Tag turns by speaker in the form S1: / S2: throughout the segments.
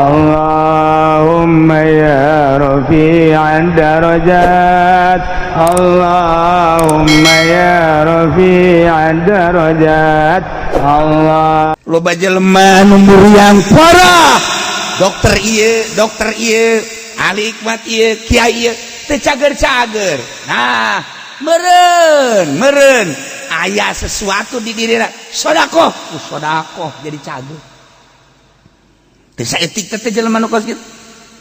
S1: Allahumma ya rafi'ad darajat. Allahumma ya rafi'ad darajat. Allah.
S2: Loba jelema nu muriang parah, dokter ieu, dokter ieu, ahli hikmat ieu, kiai ieu, teu cager-cager. Nah, meureun meureun aya sesuatu di dirina, sodakoh, sodakoh jadi cager. Teu saeutik teh jelema nu kos kitu.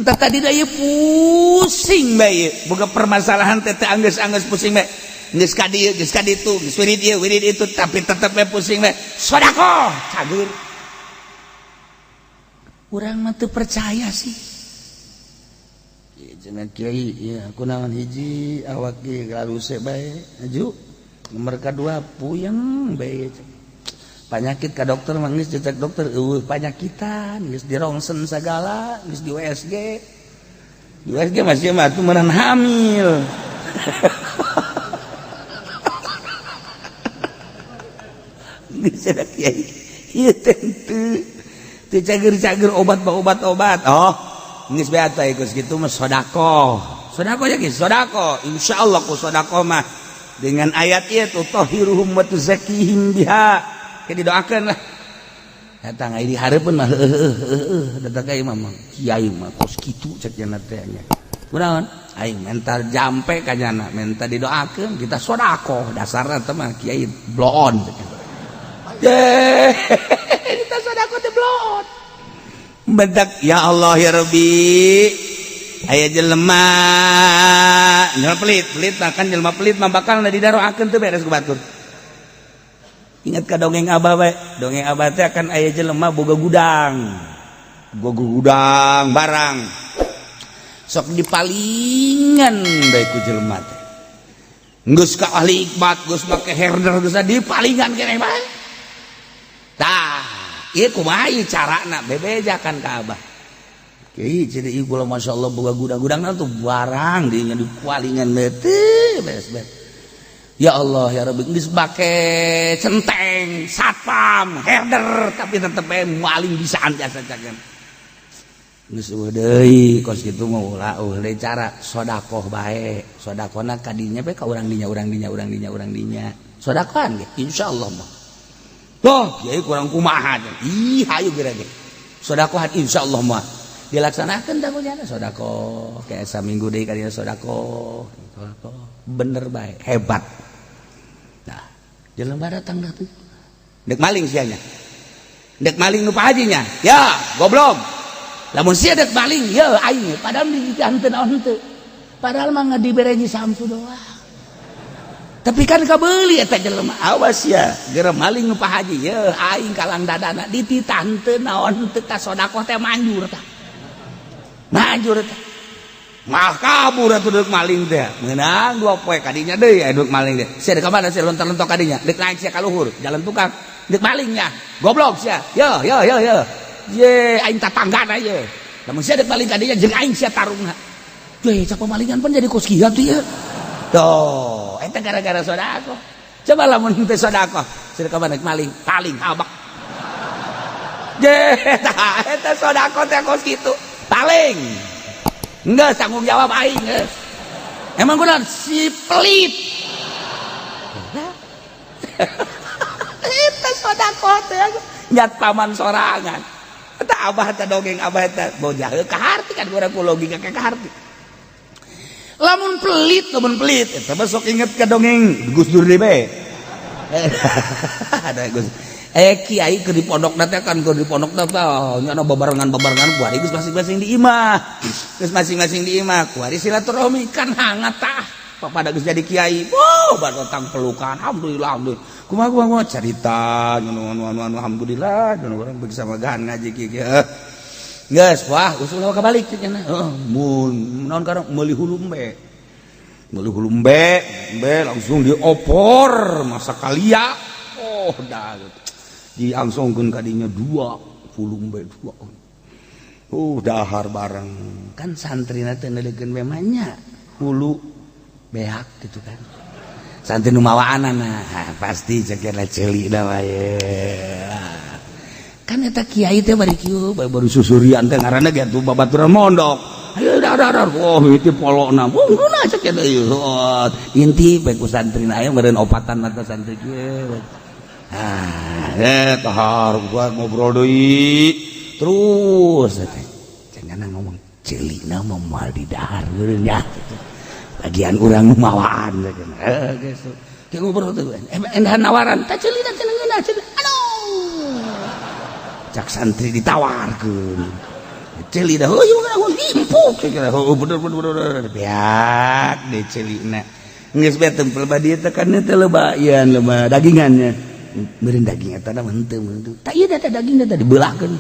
S2: Entah tadi da ieu pusing bae, boga permasalahan teh teh anggeus-anggeus pusing bae. Geus ka dieu, geus ka ditu, geus wirid ieu, wirid itu, tapi tetep bae pusing bae. Sodakoh cager. Urang mah teu percaya sih. Cenah kiai, ya kunaon hiji awak ge galuse bae. Aju nomor kadua puyeng bae. Panyakit ka dokter mah geus dicek dokter eueuh panyakitan, geus dirongsen sagala, geus di USG. Di USG masih mah atuh meunang hamil. Geus ada kiai. Ieu teh teu cager-cager obat obat obat. Oh, geus bae atuh geus kitu mah sedekah. Sedekah ya geus sedekah. Insyaallah ku sedekah mah dengan ayat ieu tutahhiruhum wa tuzakkihim biha. Ke didoakeun lah. Datang ai di hareupeun mah heueuh datang ka imam mah kiai mah kos kitu cek cenah teh nya. Kunaon? Aing menta jampe ka nyana, menta didoakeun kita sedekah dasarna teh mah kiai bloon cek. Ye, kita sedekah teh bloon. Bentak ya Allah ya Rabbi. Aya jelema jelema pelit, pelit mah kan jelema pelit mah bakal didaroakeun teu beres ku batur. Ingat ka dongeng abah bae, dongeng abah teh akan aya jelema boga gudang. Boga gudang barang. Sok dipalingan bae ku jelema teh. Geus ka ahli ikbat, geus make herder, geus dipalingan keneh bae. Tah, ieu kumaha ieu carana bebejakan ka abah. Kiai jadi ieu kula masyaallah boga gudang-gudangna tuh barang dinya dipalingan teh beres beres. Ya Allah ya Rabbi, geus make centeng, satpam, herder tapi tetep bae maling bisaan jasa cagen. Geus eueuh deui kos kitu mah ulah eueuh deui cara sodakoh bae. Sodakohna ka dinya bae ka urang dinya, urang dinya, urang dinya, urang dinya. Sodakohan ge insyaallah mah. Loh, kiai kurang kumaha. Ih, hayu geura ge. Sodakohan insyaallah mah dilaksanakeun da kunyana sodakoh. Kayak saminggu deui ka dinya sodakoh. Sodakoh bener bae, hebat. Nah, jelema datang dah tuh. Dek maling sianya. Dek maling nu Pak Hajinya. Ya, goblok. Lamun sia dek maling, ya aing padahal di henteu naon henteu. Padahal mah dibere Samsu doang. Tapi kan kabeuli eta jelema. Awas ya, geura maling nu Pak Haji, ya aing kalang dadana dititah henteu naon henteu ta sodakoh teh manjur tah. Manjur teh. Mah kabur atuh deuk maling teh. Meunang dua poe kadinya deui aya deuk maling teh. Sia deuk ka mana sia lontar-lontok kadinya? Deuk naik sia ka luhur, jalan tukang. Deuk malingnya. Goblok sia. Yo yo yo yo. Ye aing tatanggana ye. Lamun sia deuk maling kadinya jeung aing sia tarungna. Ye cak pemalingan pan jadi kos kieu tuh ye. Tuh, eta gara-gara sodakoh. Coba lamun teu sodakoh, sia ka mana maling, paling habak. Ye, eta sodakoh teh kos kitu. Paling. Enggak tanggung jawab aing geus. Emang kunaon si pelit. Eta sodakoh teh nyat paman sorangan. Eta abah teh dongeng abah teh bojah ka harti kan urang ku logika ka harti. Lamun pelit eta mah sok inget ka dongeng Gus Dur deui bae. Ada Gus. Kiai keur di pondok teh kan keur di pondok teh nya babarengan-babarengan kuari geus masing-masing di imah. Geus masing-masing di imah kuari silaturahmi kan hangat tah. Pada geus jadi kiai. Wuh, batang pelukan. Alhamdulillah, alhamdulillah. Kumaha kumaha carita anu anu anu alhamdulillah anu urang bersama ngaji kieu. Geus, wah usul kabalik cenah. Heeh, mun naon karena meuli hulu embe. Meuli hulu embe, embe langsung diopor masa kalia. Oh, dah. Diangsongkeun ka dinya dua hulu embe dua. Oh, dahar bareng. Kan santrina teh neulekeun we mah nya hulu beak gitu kan. Santri nu mawaanana, pasti cek ceuli da wae. Kan eta kiai teh bari kieu baru susurian teh ngaranna ge atuh babaturan mondok. Ayo dar dar oh itu polokna. Ungguna cek eta ieu. Inti bae ku santrina aya meureun opatan mata santri kieu. Ah, tahar gua ngobrol deui. Terus teh cenah ngomong ceulina mah moal didahar meureun nya. Bagian urang mawaan cenah. Geus. Kayak ngobrol tuh, endahan nawaran, tah ceulina cenah ngeunah cenah. Aduh. Cak santri ditawarkeun. Ceuli dah, oh ieu mah himpuk cek oh bener bener bener. Beak deh ceulina. Geus bae tempel ba dieu teh kan teh loba ieu loba dagingannya. Meureun daging eta mah henteu meureun. Tah ieu teh daging teh dibelahkeun.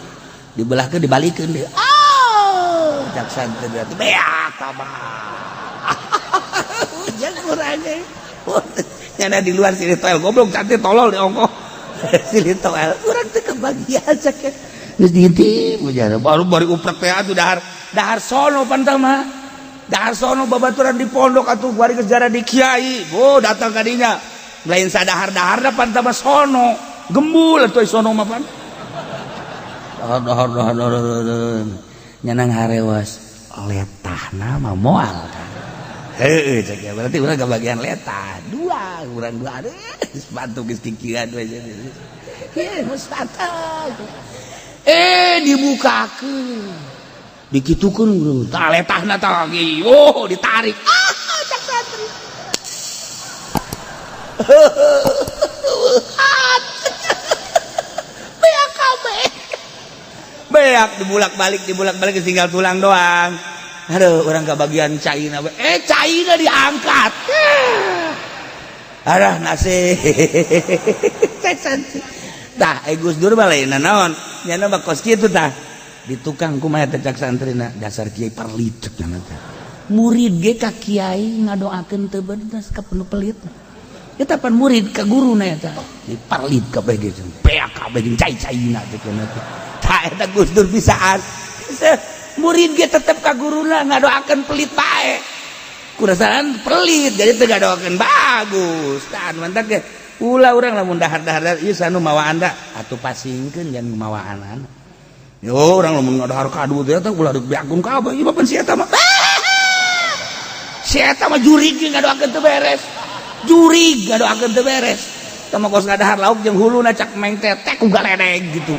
S2: Dibelahkeun dibalikeun deui. Ah, cak santri berarti beak tambah. Hujan urang ge. Nyana di luar sini toel goblok cantik tolol di ongkoh. Sini toel urang teh kebagian cek. Geus diintip ujar baru bari uprek teh atuh dahar dahar sono pan mah. Dahar sono babaturan di pondok atuh bari geus jara di kiai. Oh datang ka dinya. Lain sadahar-dahar da pan mah sono. Gembul atuh sono mah pan. Dahar dahar dahar dahar. Nyanang harewas letahna mah moal kan. Heeh cek ya berarti urang kebagian letah. Dua urang dua aduh sepatu geus kikieuan we. Ieu mah sepatu. Dibukakeun. Dikitukeun urang. Tah letahna tah lagi. Oh, ditarik. Ah, cak santri. Beak kabeh. Beak dibulak-balik tinggal tulang doang. Aduh, orang kebagian caina. Caina diangkat. Aduh, nasib. Cek santri. Tah, Gus Dur mah lain naon? Nyana mah kos kitu tah. Di tukang kumaha teh cak santrina, dasar kiai perlit cek nyana teh. Murid ge ka kiai ngadoakeun teu bener ka penuh pelit. Eta pan murid ka guruna eta. Di parlit kabeh ge beak kabeh jeung cai-caina cek nyana teh. Tah eta Gus Dur bisaan. Murid ge tetep ka guruna ngadoakeun pelit bae. Kurasaan pelit jadi teu ngadoakeun bagus. Tah mantak ge ulah urang lamun dahar-dahar ieu sanu mawaan da atuh pasingkeun jangan mawaan. Yo urang lamun ngadahar kadu teh eta ulah dibeakkeun kabeh ieu mah pan si eta mah. Si eta mah jurig ge ngadoakeun teu beres. Jurig ngadoakeun teu beres. Tah mah kos ngadahar lauk jeung huluna cak meng teh teh ku galedeg gitu.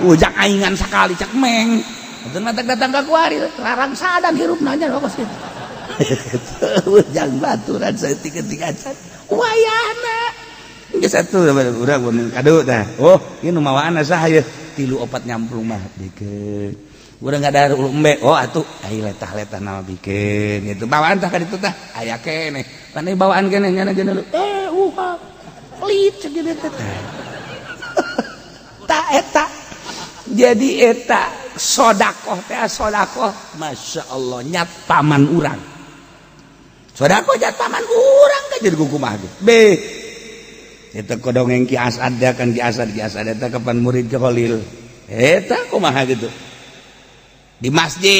S2: Ujak aingan sakali cak meng. Atuh matak datang ka kuari larang sadan hirupna nya kos kitu. Ujang baturan saeutik-eutik acan. Wayahna. Geus atuh urang mun kadu tah. Oh, ieu nu mawaan saha ieu? 3 4 nyamplung mah bikeun. Urang ngadahar ulu embe. Oh atuh ai letah-letah nama bikeun gitu. Bawaan tah ka ditu tah aya keneh. Pan bawaan keneh nyana jeung uhap. Pelit cek gitu teh. Tah eta. Jadi eta sodakoh teh sodakoh Masya Allah nyat paman urang. Sodakoh nyat paman urang kan jadi kumaha ge. Be. Eta kodongeng Ki Asad kan Ki Asad eta kapan murid ke Khalil. Eta kumaha gitu. Di masjid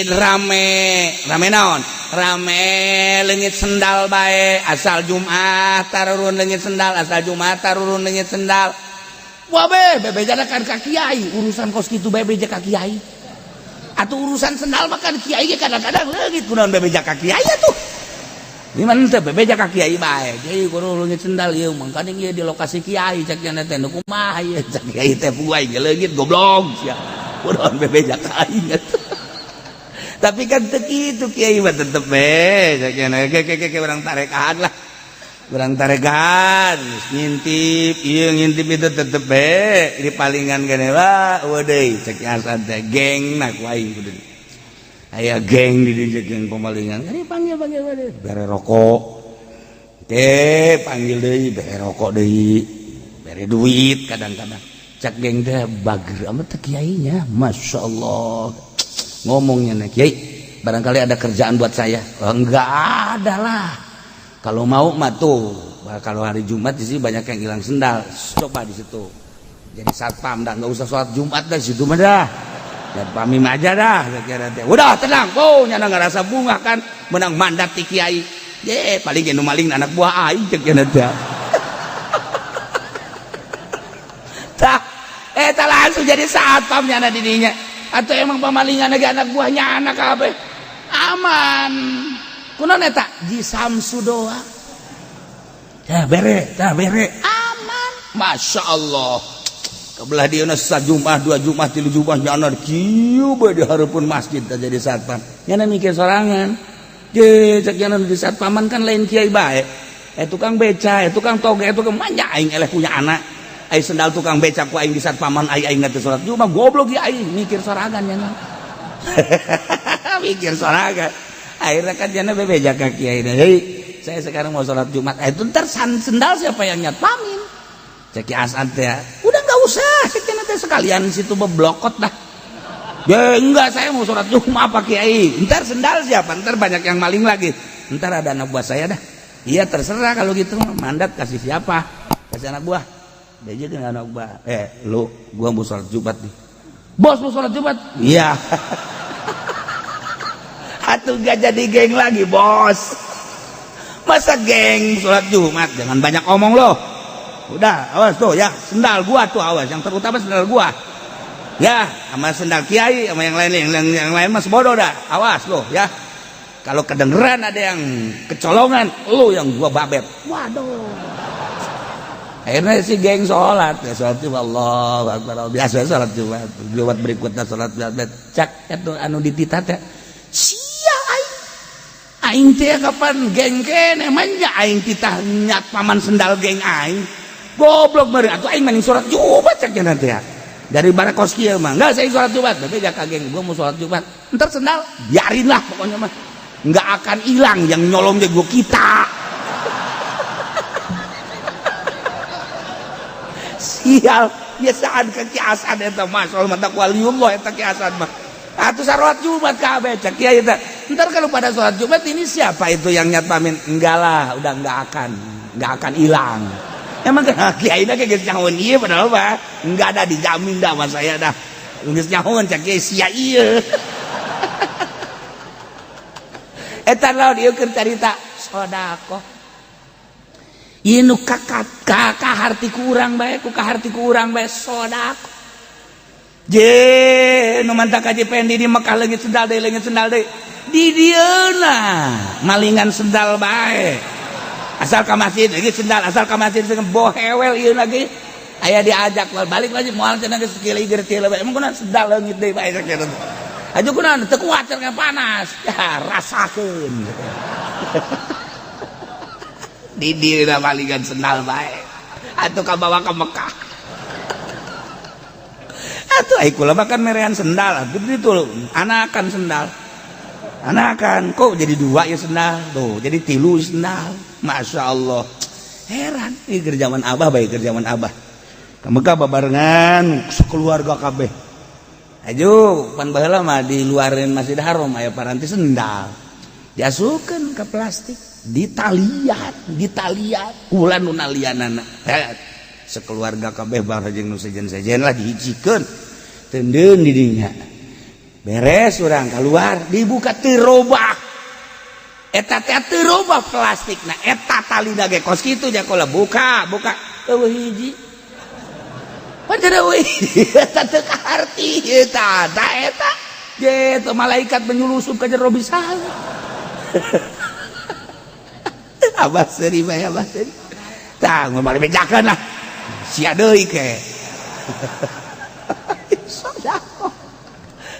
S2: rame, rame naon? Rame leungit sendal bae asal Jumat tarurun leungit sendal, asal Jumat tarurun leungit sendal. Wah be, bebejana kan ka kiai, urusan kos kitu bebeja ka kiai. Atuh urusan sendal mah kan kiai ge kadang-kadang leungit kunaon bebeja ka kiai atuh. Gimana teh bebeja ka kiai bae. Jadi kudu leungit sendal ieu mangkaning ieu di lokasi kiai cek nya teh nu kumaha ieu cek kiai teh puai ge leungit goblok sia. Kunaon bebeja ka aing atuh. Tapi kan teu kitu kiai mah tetep be cek nya ke ke ke urang tarekan lah. Urang tarekan ngintip ieu ngintip itu tetep be di palingan gene lah eueuh deui cek Hasan teh geng na ku aing kudu. Aya geng di dieu geng pemalingan. Ini panggil panggil panggil bere rokok. Oke, panggil deui bere rokok deui. Bere duit kadang-kadang. Cak geng teh bager amat teh kiainya. Masya Allah. Ngomongnya nih kiai, barangkali ada kerjaan buat saya. Oh, enggak ada lah. Kalau mau mah tuh, kalau hari Jumat di sini banyak yang hilang sendal. Coba di situ. Jadi satpam dah, nggak usah sholat Jumat dah situ mah dah. Satpam aja dah, saya kira teh. Udah tenang, oh nyana ngerasa bunga kan, menang mandat ti kiai. Ye, paling nu maling anak buah aing cek nya teh. Tah, Jadi satpam nyana didinya atau emang pamalingan lagi anak buahnya anak kabeh aman. Kunaon eta? Ji Samsu doang. Tah bere, tah bere, aman. Masya Allah. Kebelah dia sajumat, dua Jumat, tilu Jumat nyana kieu bae di hareupeun masjid tah jadi satpam. Nyana mikir sorangan. Je cek nyana di satpaman kan lain kiai bae. Tukang beca, tukang toge, tukang manja aing eleh punya anak. Aing sendal tukang beca ku aing di satpaman, aing aing teh salat Jumat goblok ya aing mikir sorangan nyana. Mikir sorangan. Akhirnya kan nyana bebeja ka kiai. Hei, saya sekarang mau sholat Jumat. Itu ntar sendal siapa yang nyatpamin? Cek Ki Asad ya. Udah nggak usah, cek nanti sekalian situ beblokot dah. Ya enggak, saya mau sholat Jumat Pak Kiai. Ntar sendal siapa? Ntar banyak yang maling lagi. Ntar ada anak buah saya dah. Iya terserah kalau gitu, mandat kasih siapa? Kasih anak buah. Dia juga anak buah. Lu, gua mau sholat Jumat nih. Bos mau sholat Jumat? Iya. Atuh gak jadi geng lagi, bos. Masa geng sholat Jumat? Jangan banyak omong loh. Udah, awas tuh ya, sendal gua tuh awas, yang terutama sendal gua. Ya, sama sendal kiai, sama yang lain, yang lain mas bodoh dah. Awas loh ya. Kalau kedengeran ada yang kecolongan, lu yang gua babet. Waduh. Akhirnya si geng sholat, ya sholat Jumat, Allah Akbar, biasa sholat Jumat. Jumat berikutnya sholat Jumat. Cak itu anu dititah teh. Sia aing. Aing teh kapan geng kene manja aing titah nyat paman sendal geng aing. Goblok meureun atuh aing mending sholat Jumat cak nanti ya. Dari barakos kieu mah enggak saya sholat Jumat, tapi ka geng gua mau sholat Jumat. Ntar sendal biarin lah pokoknya mah. Enggak akan hilang yang nyolong gua kita. Sial, biasaan ke Ki Asad eta mah soal mata waliullah eta Ki Asad mah. Atuh salat Jumat kabeh cak kiai eta. Ntar kalau pada sholat Jumat ini siapa itu yang nyatpamin? Enggak lah, udah enggak akan hilang. Emang kan kiai na geus nyahoan ieu padahal mah enggak ada dijamin dah sama saya dah. Geus nyahoan cak kiai sia ieu. Eta lawan ieu keur carita sedekah. Ieu nu kaharti ku urang bae, ku kaharti ku urang bae sedekah. Je nu mantak Haji Pendi di Mekah leungit sendal deui, leungit sendal deui. Di dieuna malingan sendal bae. Asal ka masjid leungit sendal, asal ka masjid bohewel ieu lagi. Aya diajak balik lagi moal cenah geus kieu teu bae. Emang kunaon sendal leungit deui bae sakitu. Aju kunaon teu kuat cenah panas. Ya rasakeun. Di dieuna malingan sendal bae. Atuh kabawa ka Mekah. Atuh ai kula mah kan merean sendal, atuh itu anakan sendal. Anakan kok jadi dua ya sendal tuh, jadi tilu sendal. Masya Allah. Heran, ini keur zaman abah bae, keur zaman abah. Ka Mekah babarengan sekeluarga kabeh. Aju pan baheula mah di luarin Masjid Haram aya paranti sendal. Diasupkeun ke plastik, ditalian, ditalian, kula nu nalianana. Sekeluarga kabeh bareng jeung nu sejen-sejen lah dihijikeun. Tendeun di dinya. Beres urang keluar, dibuka teu robah. Eta teh teu robah plastik. Nah eta talina ge kos kitu jakola buka, buka eueuh hiji. Pan teu eueuh hiji. Eta teu kaharti eta, ta eta. Ge malaikat menyulusup ka jero bisa. Abah seuri bae, abah seuri. Tah ngomong bejakeun lah. Sia deui ke. Sedekah.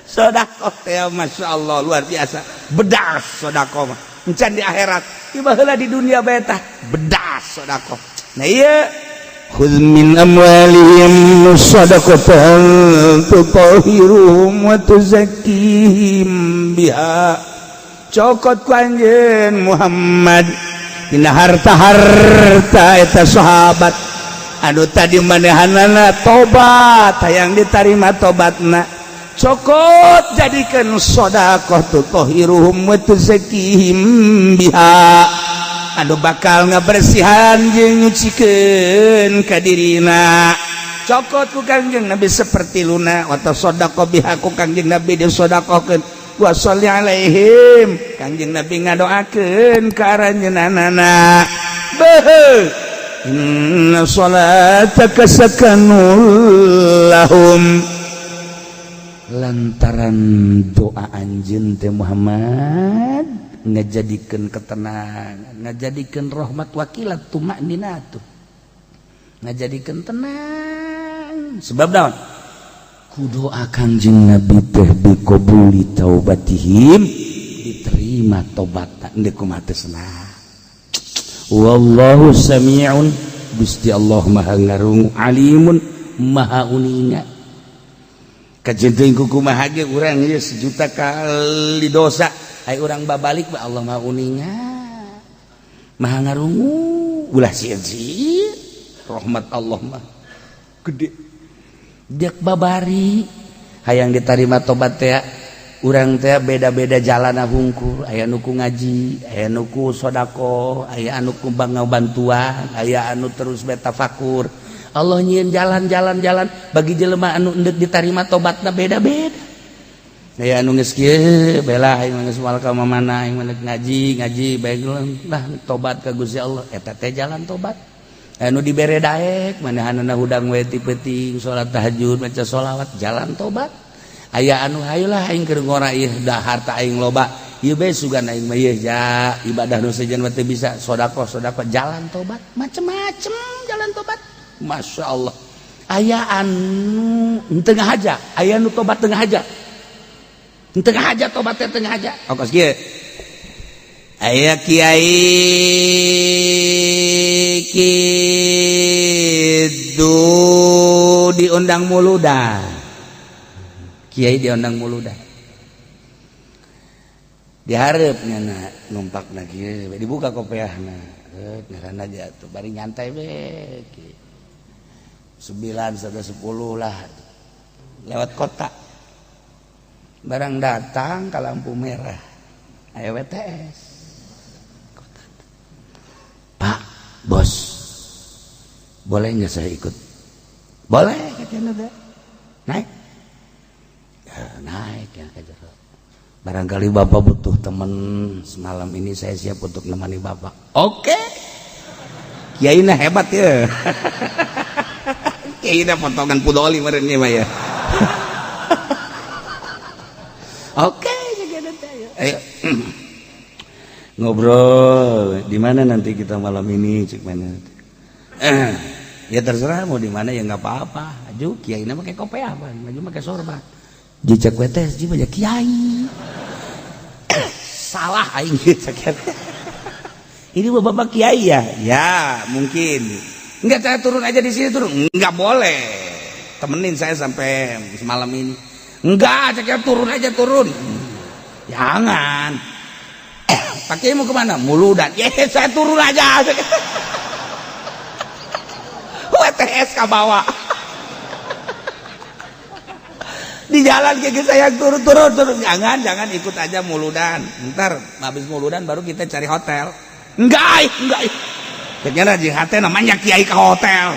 S2: Sedekah teh Masya Allah luar biasa. Bedas sedekah mah. Encan di akhirat, ieu baheula di dunia bae tah bedas sedekah. Nah ieu
S1: Khudz min amwalihim shadaqatan tutahhiruhum wa tuzakkihim biha. Cokot ku anjeun Muhammad dina harta-harta eta sahabat anu tadi manehanana tobat hayang ditarima tobatna, cokot jadikan sedekah tutahhiruhum wa tuzakkihim biha, anu bakal ngabersihan jeung nyucikeun ka dirina. Cokot ku Kangjeng Nabi seperti luna wa tasaddaqo biha, ku Kangjeng Nabi disedekahkeun, wa sholli alaihim, Kangjeng Nabi ngadoakeun ka aranjeunana. Beuh, inna salataka sakanul lahum. Lantaran doa anjeun teh Muhammad ngajadikeun ketenangan, ngajadikeun rahmat wakilat tumakninatu, ngajadikeun tenang. Sebab naon? Ku doa Kangjeng Nabi teh biqabuli taubatihim, diterima tobatna endek kumaha teh senang. Wallahu sami'un, Gusti Allah maha ngarungu, alimun maha uninga. Kajenting kumaha ge urang ieu sejuta kali dosa, ai urang babalik ba Allah maha uninga, maha ngarungu. Ulah sieun-sieun, rahmat Allah mah gede. Dek babari hayang diterima tobat teh urang teh beda-beda jalan hungkul. Aya nu ku ngaji, aya nu ku sodako, aya anu ku bangga bantuan, aya anu terus betafakur. Allah nyieun jalan-jalan jalan bagi jelema anu endek diterima tobatna beda-beda. Aya anu geus kieu bela aing geus moal ka mana, aing mah ngaji ngaji bae lah tobat ka Gusti Allah, eta teh jalan tobat. Anu dibere daek manehanana hudang we ti peuting salat tahajud maca sholawat, jalan tobat. Aya anu hayulah aing keur ngora ieu da harta aing loba ieu bae sugan aing mah ieu ja ibadah nu sejen mah teu bisa, sedekah sedekah, jalan tobat macem-macem jalan tobat. Masya Allah. Aya anu tengah aja, aya anu tobat tengah aja, tengah aja tobatnya tengah aja. Oh kos kieu aya kiai kitu diundang muludan, kiai diundang muludan, diharapnya na numpak na kieu dibuka kopiahna ngaranna aja tuh bari nyantai be 9 sampai 10 lah lewat kota. Barang datang ke lampu merah aya WTS. Pak bos, boleh nggak saya ikut? Boleh katanya. Naik ya, naik ya ke jero. Barangkali bapak butuh teman semalam ini, saya siap untuk nemani bapak. Oke, kiai nah hebat ya. Kiai nah potongan pudoli merenya mah ya. Oke, ayo ngobrol di mana nanti kita malam ini, cik mana? Ya terserah mau di mana ya nggak apa-apa. Aju kiai nama pakai kopiah apa? Maju pakai sorban. Jejak WTS ji banyak kiai. Salah aing cek. Ini bapak kiai ya? Ya, mungkin. Enggak, saya turun aja di sini turun. Enggak boleh. Temenin saya sampai semalam ini. Enggak, cek turun aja turun. Jangan. Pak Kiai mau kemana? Muludan. Ya, saya turun aja. WTS ke bawah. Di jalan kayak saya turun turun turun. Jangan, jangan ikut aja muludan. Ntar habis muludan baru kita cari hotel. Enggak, enggak. Kayaknya JHT namanya kiai ke hotel.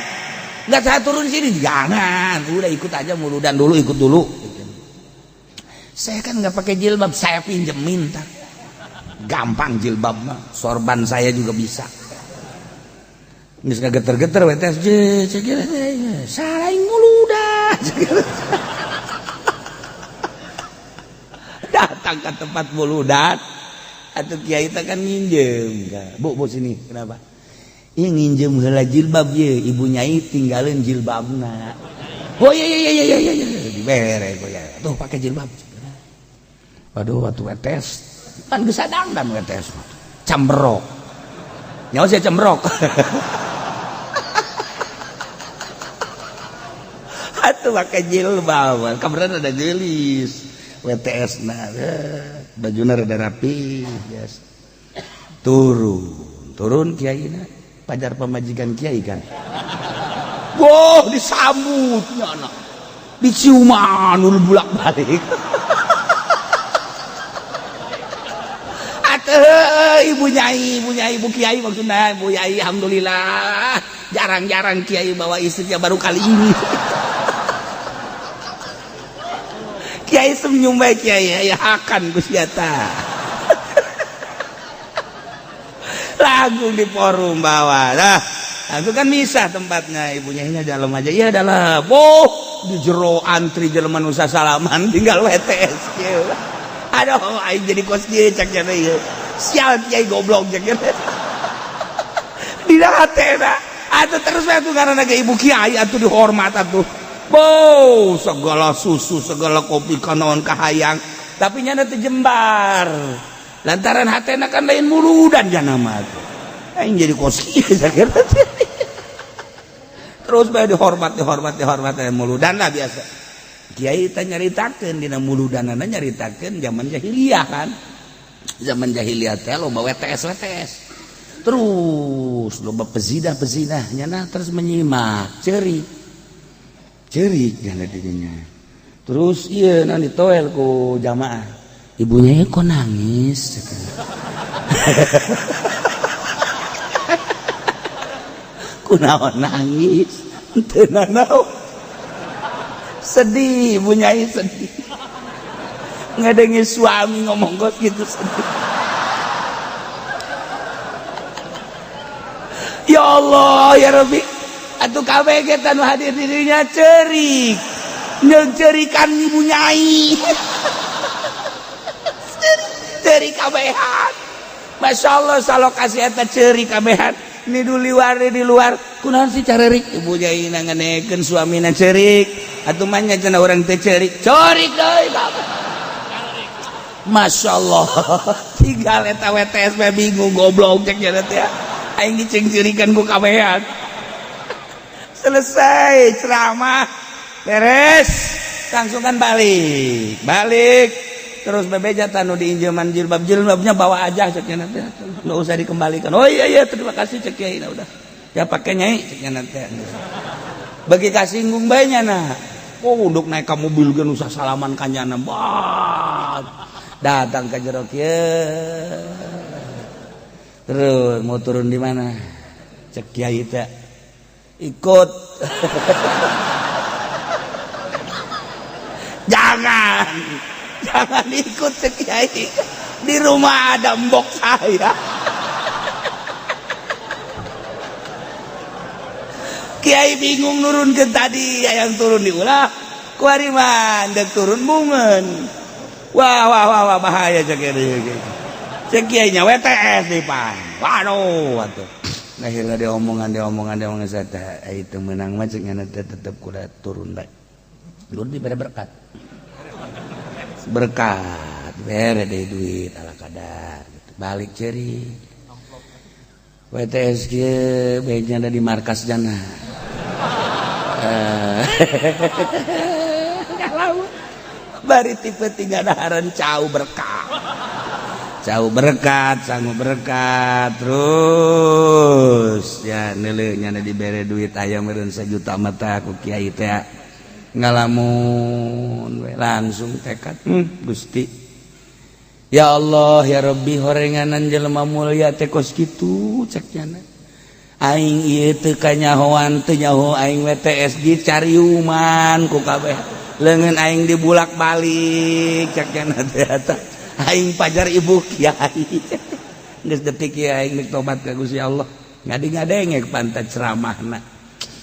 S1: Enggak, saya turun sini. Jangan, udah ikut aja muludan dulu, ikut dulu. Saya kan nggak pakai jilbab, saya pinjemin ntar. Gampang jilbab mah, sorban saya juga bisa. Geus geter-geter WTS salah muludan. Datang ke tempat muludan, atau kiai teh kan nginjem. Bu, bu sini, kenapa? Iya nginjem heula jilbab ye, ibu nyai tinggalin jilbabna. Oh iya iya iya iya iya, dibere ya. Tuh pakai jilbab. Waduh, waktu WTS kan geus sadangdan WTS. Camberok. Nyawa saya cembrok. Atuh pakai jilbab, kabaran ada jelis. WTS nah, bajuna rada rapi, biasa. Turun, turun kiai na, pajar pamajikan kiai kan. Wah, disambutnya anak. Diciuman bulak-balik. Atuh, ibu nyai, ibu nyai, ibu kiai maksudnya, ibu nyai, alhamdulillah. Jarang-jarang kiai bawa istrinya, baru kali ini. Kiai senyum baik kiai, ya akan Gusti eta. Lagu di forum bawah. Nah, aku kan misah tempatnya, ibunya ini dalam aja. Iya dalam. Oh,
S2: Di jero antri jelema nu sasalaman tinggal WTS kieu. Aduh, aing jadi kos kieu cak nya ieu. Sial kiai goblok cak nya. Dina hatena. Atuh terus we atuh ngaranna ge ibu kiai atuh dihormat atuh. Bo, segala susu, segala kopi kanaon kahayang, tapi nyana teu jembar. Lantaran hatena kan lain muludan jana mah atuh. Aing jadi kos kieu sakira. Terus bae dihormat, dihormat, dihormat muludan lah biasa. Kiai teh nyaritakeun dina muludanana, nyaritakeun zaman jahiliyah kan. Zaman jahiliyah teh loba WTS WTS. Terus loba pezinah-pezinah nyana terus menyimak, ceurik. Ceurik nyana dirinya. Terus ieu na ditoel ku jamaah. Ibunya kok nangis? Kunaon nangis? Teu nanaon. Sedih, ibu nyai sedih. Ngadengi suami ngomong kos gitu sedih. Ya Allah, ya Rabbi. Atuh kabeh ge tanu hadir dirinya ceurik. Nyeung-ceurikan ibu nyai. Ceurik kabehan. Masya Allah salokasi eta ceurik kabehan. Ini di luar, di luar. Kunaon sih carerik? Ibu nyai nanganekeun suamina ceurik. Atuh mah nya cenah urang teh ceurik. Ceurik deui bapak. Masya Allah. Tinggal eta WTS mah bingung goblok cek nya teh. Aing dicengcirikan ku kabehan. Selesai ceramah. Beres. Langsung kan balik. Balik. Terus bebeja tanu diinjeman jilbab, jilbabnya bawa aja cek nya teh. Enggak usah dikembalikan. Oh iya iya terima kasih cek kiai, nah udah. Ya pakai nyai cek nya teh. Bagi kasinggung bae nya nah. Oh untuk naik ka mobil ge usah salaman ka nyana. Bah. Datang ke jero kieu. Terus mau turun di mana? Cek kiai teh. Ikut. Jangan. Jangan ikut cek kiai. Di rumah ada mbok saya. Kiai bingung nurun ke tadi, yang turun diulah. Kuari mah ndek turun bungeun. Wah wah wah wah bahaya cek kiai. Cek kiai nya WTS di pan. Waduh atuh. Akhirnya dia omongan saya teh itu menang mah cek nyana teh tetep kuda turun bae. Turun dibere berkat. Berkat bere deh duit ala kadar gitu. Balik ceri. WTS kieu baiknya ada di markas jana. Kalau bari tipe tiga daharan cau berkat. Cau berkat, sangu berkat terus ya neuleuh nya dibere duit aya meureun sajuta mata ku kiai teh ngalamun we langsung tekad Gusti ya Allah ya Rabbi horenganan jelema mulia teh kos kitu cek nyana aing ieu teu kanyahoan teu nyaho aing WTS dicariuman ku kabeh leungeun aing dibulak-balik cek nyana teh eta aing pajar ibu kiai geus detik ieu aing nek tobat ka Gusti Allah ngadi-ngadenge pantat ceramahna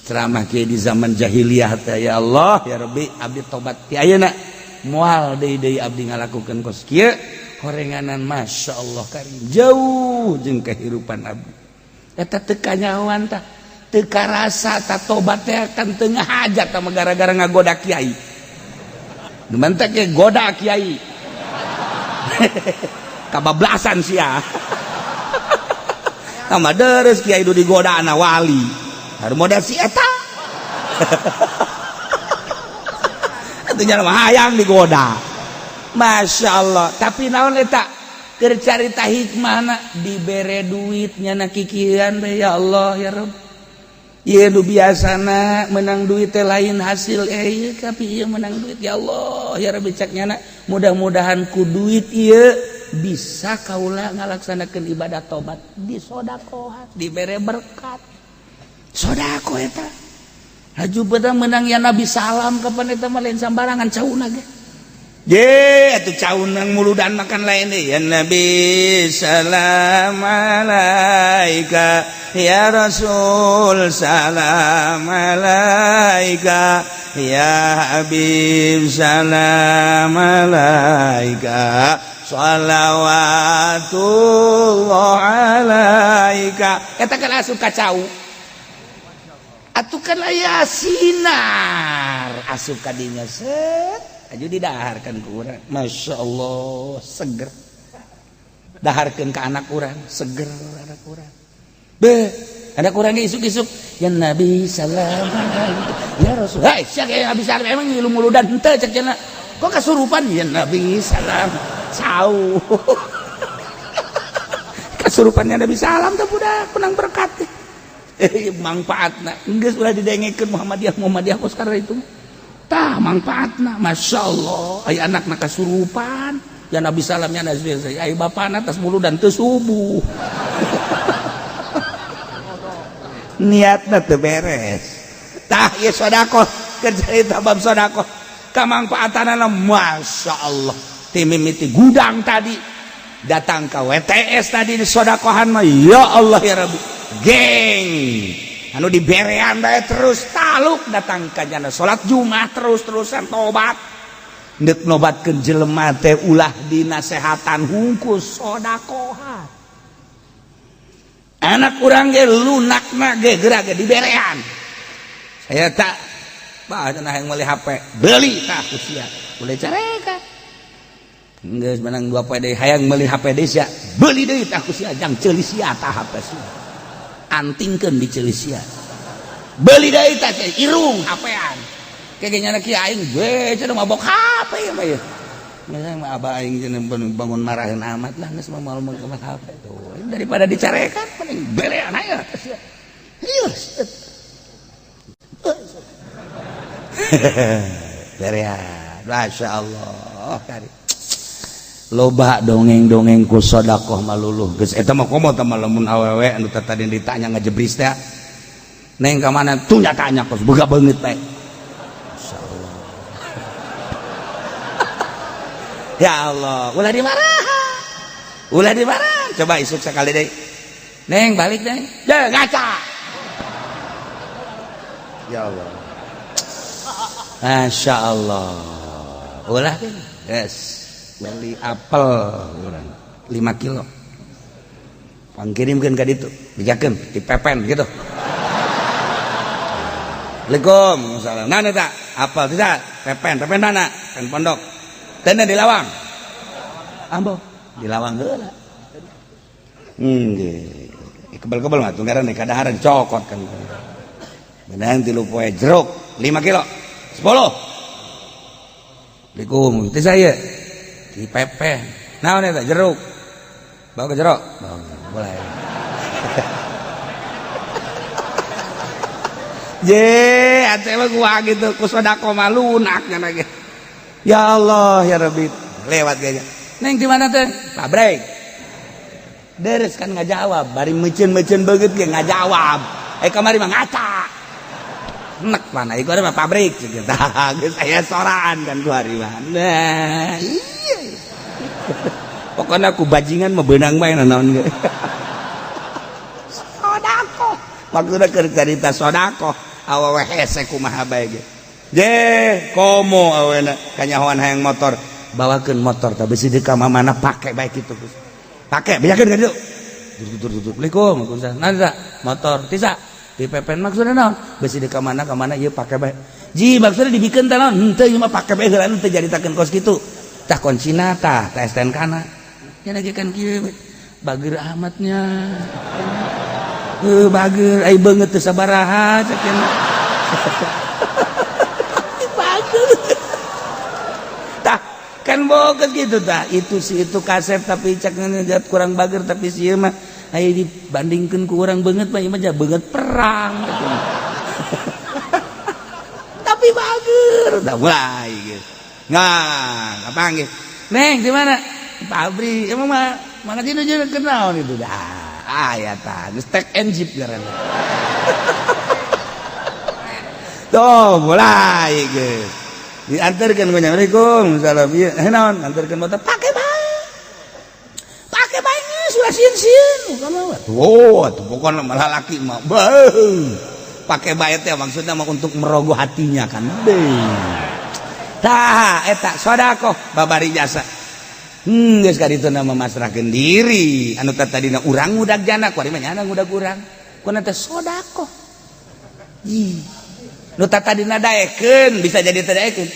S2: ceramah kiai di zaman jahiliyah teh ya Allah ya Rabbi abdi tobat ti ayeuna moal deui-deui abdi ngalakukeun kos kieu horenganan Masya Allah karim jauh jeung kehidupan abdi eta teu kanyahoan tah teu karasa ta tobat teh kan teu ngahajat tah gara-gara ngagoda kiai nu mantak ge goda kiai kabablasan sia tambah deres kiai du digoda ana wali harus modal si eta itu jalma hayang digoda Masya Allah tapi naon eta keur carita hikmahna dibere duit nyana kikian teh ya Allah ya Rabb ieu nu biasana menang duit teh lain hasil ieu tapi ieu menang duit ya Allah ya Rabbi cek nyana mudah-mudahan ku duit ieu bisa kaula ngalaksanakeun ibadah tobat disodakohan dibere berkat sodako eta haju beda menang ya Nabi salam kapan eta mah lain sambarangan cauna ge
S1: Ye, atuh caunang muludan makan lain deh. Ya Nabi salam alaika, ya Rasul salam alaika, ya Habib salam alaika, shalawatullah alaika. Eta kan asup ka cau. Atuh kan aya sinar asup ka dinya, set aju didaharkan ku urang. Masya Allah, seger. Daharkan ke anak urang, seger anak urang. Be, anak urang ge isuk-isuk, ya Nabi salam alaika, ya Rasul. Hai, sia kayak habis emang ngilu muludan henteu cek cenah. Kok kasurupan ya Nabi salam. Sau. Kasurupannya Nabi salam teh budak menang berkat. Manfaatna geus ulah didengekeun Muhammadiyah Muhammadiyah kos karena itu. Tah manfaatna, Masya Allah, aya anakna kasurupan ya Nabi salam, ya Nabi, aya bapana tas muludan teu subuh. Niatna teu beres. Tah ieu sedekah, keur carita bab sedekah kamangfaatanana Masya Allah. Ti mimiti gudang tadi datang ke WTS tadi di sodakohan mah, ya Allah ya Rabbi, geng anu diberean bae terus taluk datang ka jana salat Jumat terus-terusan tobat. Ndek nobatkeun jelema teh ulah dinasehatan hungkus, sodakohan. Anak urang ge lunakna ge geura ge diberean. Saya tak bah cenah hayang meuli HP, beli tah ku sia, boleh carekan. Geus menang 2 poe deui hayang meuli HP deui sia, beli deui tah ku sia, jang ceuli sia tah HP sia. Antingkeun di ceuli sia. Beli deui tah sia, irung HP-an. Kayak nya kieu aing we cenah mabok HP ya mah ya. Geus mah abah aing cenah bangun marahin amat lah, geus mah moal meuli HP tuh. Daripada dicarekan mending berean aya sia. Iya. Berean. Masya Allah kari. Loba dongeng-dongeng ku sedekah maluluh geus eta mah komo teh lamun awewe anu tadi ditanya ngajebris teh, neng ka mana tuh nyatanya kos boga beungeut bae. Masyaallah. Ya Allah, ulah dimarahan, ulah dimarahan. Coba isuk sekali deui, neng balik neng ya ngaca. Ya Allah, Masya Allah, ulah yes beli apel urang 5 kilo pangkirimkeun ka ditu, bejakeun dipepen gitu. Assalamualaikum, salam. Nah, eta apel tidak pepen, pepen mana? Pen pondok. Teu di lawang. Ambo di lawang heula. Nggih. Kebel-kebel mah tunggaran kadaharan cokot kan. Benang 3 poe jeruk 5 kilo. 10. Assalamualaikum, itu saya di pepen. Naon eta jeruk? Bawa ke jeruk. Bawa, boleh. Je, ate mah gua gitu ku sedekah mah lunak nya ge. Ya Allah ya Rabbi, lewat kayaknya. Neng di mana teh? Pabrik. Deres kan ngajawab, bari meuceun-meuceun beungeut ge ngajawab. Eh kamari mah ngaca. Nek mana ieu mah pabrik gitu. Tah geus aya soraan kan ku hari mah. Nah, iya. Pokoknya aku bajingan mah beunang bae naon ge. Sedekah. Maksudna keur carita sedekah, awewe hese kumaha bae ge. Je, komo awena kanyahoan hayang motor, bawakeun motor tah besi di ka mana pake bae kitu. Pake bejakeun ka ditu. Tur tur tur. Assalamualaikum, waalaikumsalam. Nah, motor tisa di pepen maksudna naon? Besi di ka mana ieu pake bae. Ji maksudna dibikeun teh naon? Henteu ieu mah pake bae heula teu jaritakeun kos kitu. Tah kuncina tah, tah STNK-na. Nya lagi kan kieu bager amatnya. Bager ai beungeut teu sabaraha cek cenah. Bager. Tah kan boga gitu tah, itu si itu kasep tapi cek ngejat kurang bager, tapi si ieu mah aya dibandingkeun ku urang beungeut mah ieu mah beungeut perang. Tapi bager tah mulai gitu. Nah, kapanggih. Neng di mana? Pabrik. Emang mah mana sih nu kenal itu dah. Aya tah, geus tek and jeep ngaranna. Tuh, mulai geus. Diantarkeun ku Assalamualaikum salam ieu naon antarkeun motor pake bae. Pake bae geus ulah sieun-sieun. Oh, atuh pokona malah laki mah. Beuh. Pake bae teh maksudna mah untuk merogoh hatinya kan. Beuh. Tah eta sedekah babari jasa. Geus ka ditu mah masrahkeun diri. Anu tadina urang ngudag jana kuari mah nyana ngudag urang. Kuna teh sedekah. Ih. Nu tadina daekeun bisa jadi teu daekeun.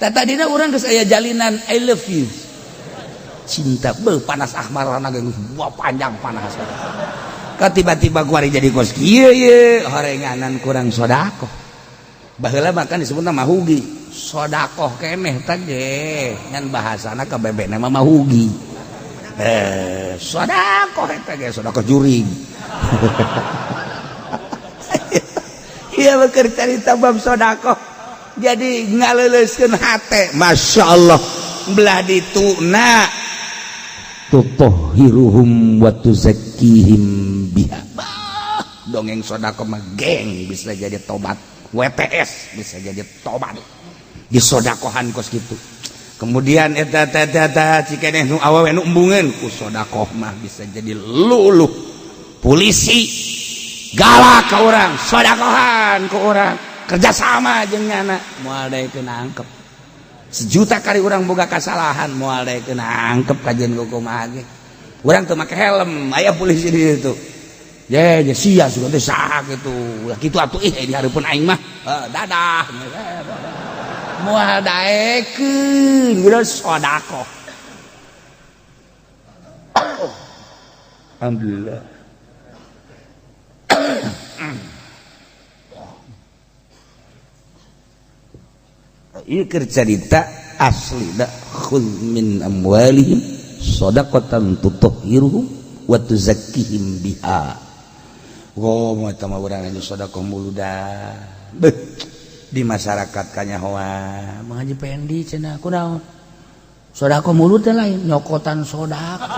S1: Tadina urang geus aya jalinan I love you. Cinta beuh panas ahmarana geus buah panjang panas. Ka tiba-tiba kuari jadi kos kieu ye horenganan kurang sedekah. Baheula mah kan disebutna mahugi. Sodakoh keneh teh ge ngan bahasana ka bebekna mah mahugi. Sodakoh eta ge sodakoh jurig. Ieu mah carita bab sodakoh. Jadi ngaleuleuskeun hate, Masya Allah. Belah dituna tutahhiruhum wa tuzakkihim biha. Bah, dongeng sodakoh mah geng bisa jadi tobat. WTS bisa jadi tobat. Disodakohan kos gitu. Kemudian eta eta eta cikeneh nu awewe nu embungeun ku sodakoh mah bisa jadi luluh. Polisi galak ke orang, sodakohan ke orang, kerjasama jeung nyana moal daekeun angkep. Sejuta kali orang boga kasalahan moal daekeun angkep kajian kumaha ge. Urang teu make helm, aya polisi di situ. Ye, ye sia sugan teh saha kitu. Ulah kitu atuh ih di hareupeun aing mah. Dadah. Moal daekeun geus sedekah. Alhamdulillah. Ieu keur carita asli da khudz min amwalihim shadaqatan tutahhiruhum wa tuzakkihim biha. Oh, mah urang anu sedekah muludan. Beuh, di masyarakat kanyahoan Mang Haji Pendi cenah kunaon? Sedekah mulut teh lain nyokotan sedekah.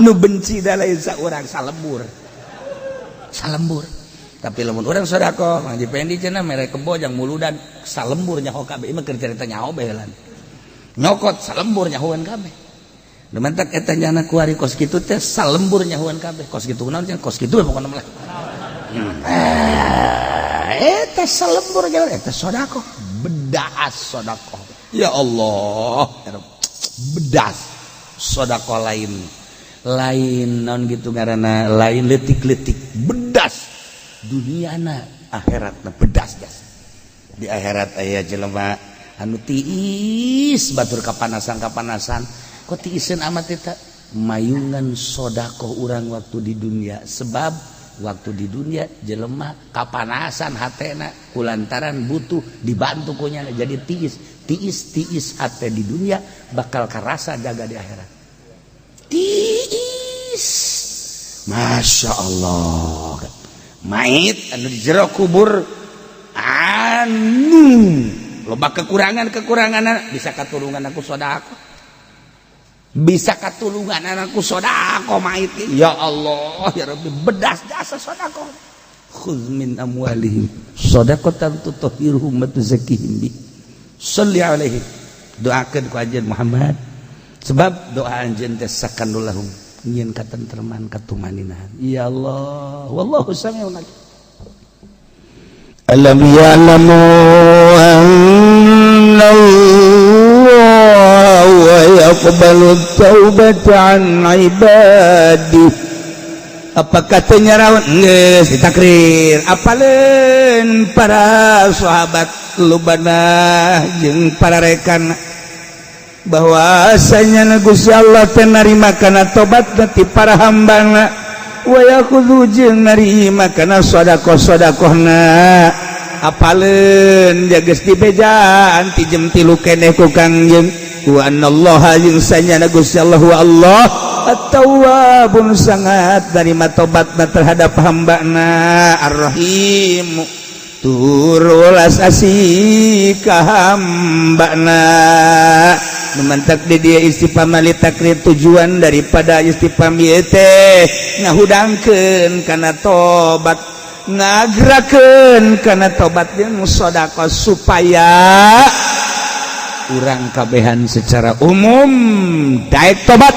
S1: Nu benci da lain saurang salembur. Salembur. Tapi lamun urang sedekah Mang Haji Pendi cenah mere kebo jang muludan salembur nyaho kabeh. Ieu mah keur carita nyaho bae heula. Nyokot salembur nyahoan kabeh. Dementak eta nyana kuari kos kitu teh salembur nyahoan kabeh. Kos kitu naon cenah kos kitu we pokona mah. Eta salembur nyahoan eta sedekah. Bedas sedekah. Ya Allah, bedas sedekah lain. Lain naon gitu ngaranna lain leutik-leutik bedas duniana akhiratna bedas jas. Di akhirat aya jelema anu tiis batur kapanasan-kapanasan. Kok tiiseun amat eta mayungan sedekah urang waktu di dunia, sebab waktu di dunia jelema kapanasan hatena kulantaran butuh dibantu ku nyana jadi tiis tiis tiis hate di dunia bakal karasa jaga di akhirat. Tiis Masya Allah mait anu di jero kubur anu loba kekurangan-kekurangan bisa katulungan aku sedekah, bisa katulungan anakku sedekah mait. Ya Allah ya Rabbi bedas jasa sedekah. Khudz min amwalihim shadaqatan tutahhiruhum wa tuzakkihim bi. Shalli alaihi. Doakeun ku anjeun Muhammad. Sebab doa anjeun teh sakanul lahum nyieun katentreman katumaninahan. Ya Allah wallahu samiun alim.
S3: Alam ya'lamu anna Allah yaqbalu taubata an ibadi.
S1: Apa katanya rawan geus ditakrir apaleun para sahabat lubana jeung para rekan
S3: bahwasanya Gusti Allah teh narima kana tobat ti para hambana wa yakhudhu jeung narima kana sedekah-sedekahna. Apaleun geus dibejaan ti jem 3 keneh ku Kangjeng wa anallaha jeung sanyana Gusti Allah wa Allah at-tawwabun sangat narima tobatna terhadap hambana ar-rahim tur welas asih ka hambana. Nu mantak di dia istifham li takrir, tujuan daripada istifham ieu teh ngahudangkeun kana tobat, ngagerakeun kana tobat jeung sedekah, supaya urang kabehan secara umum daek tobat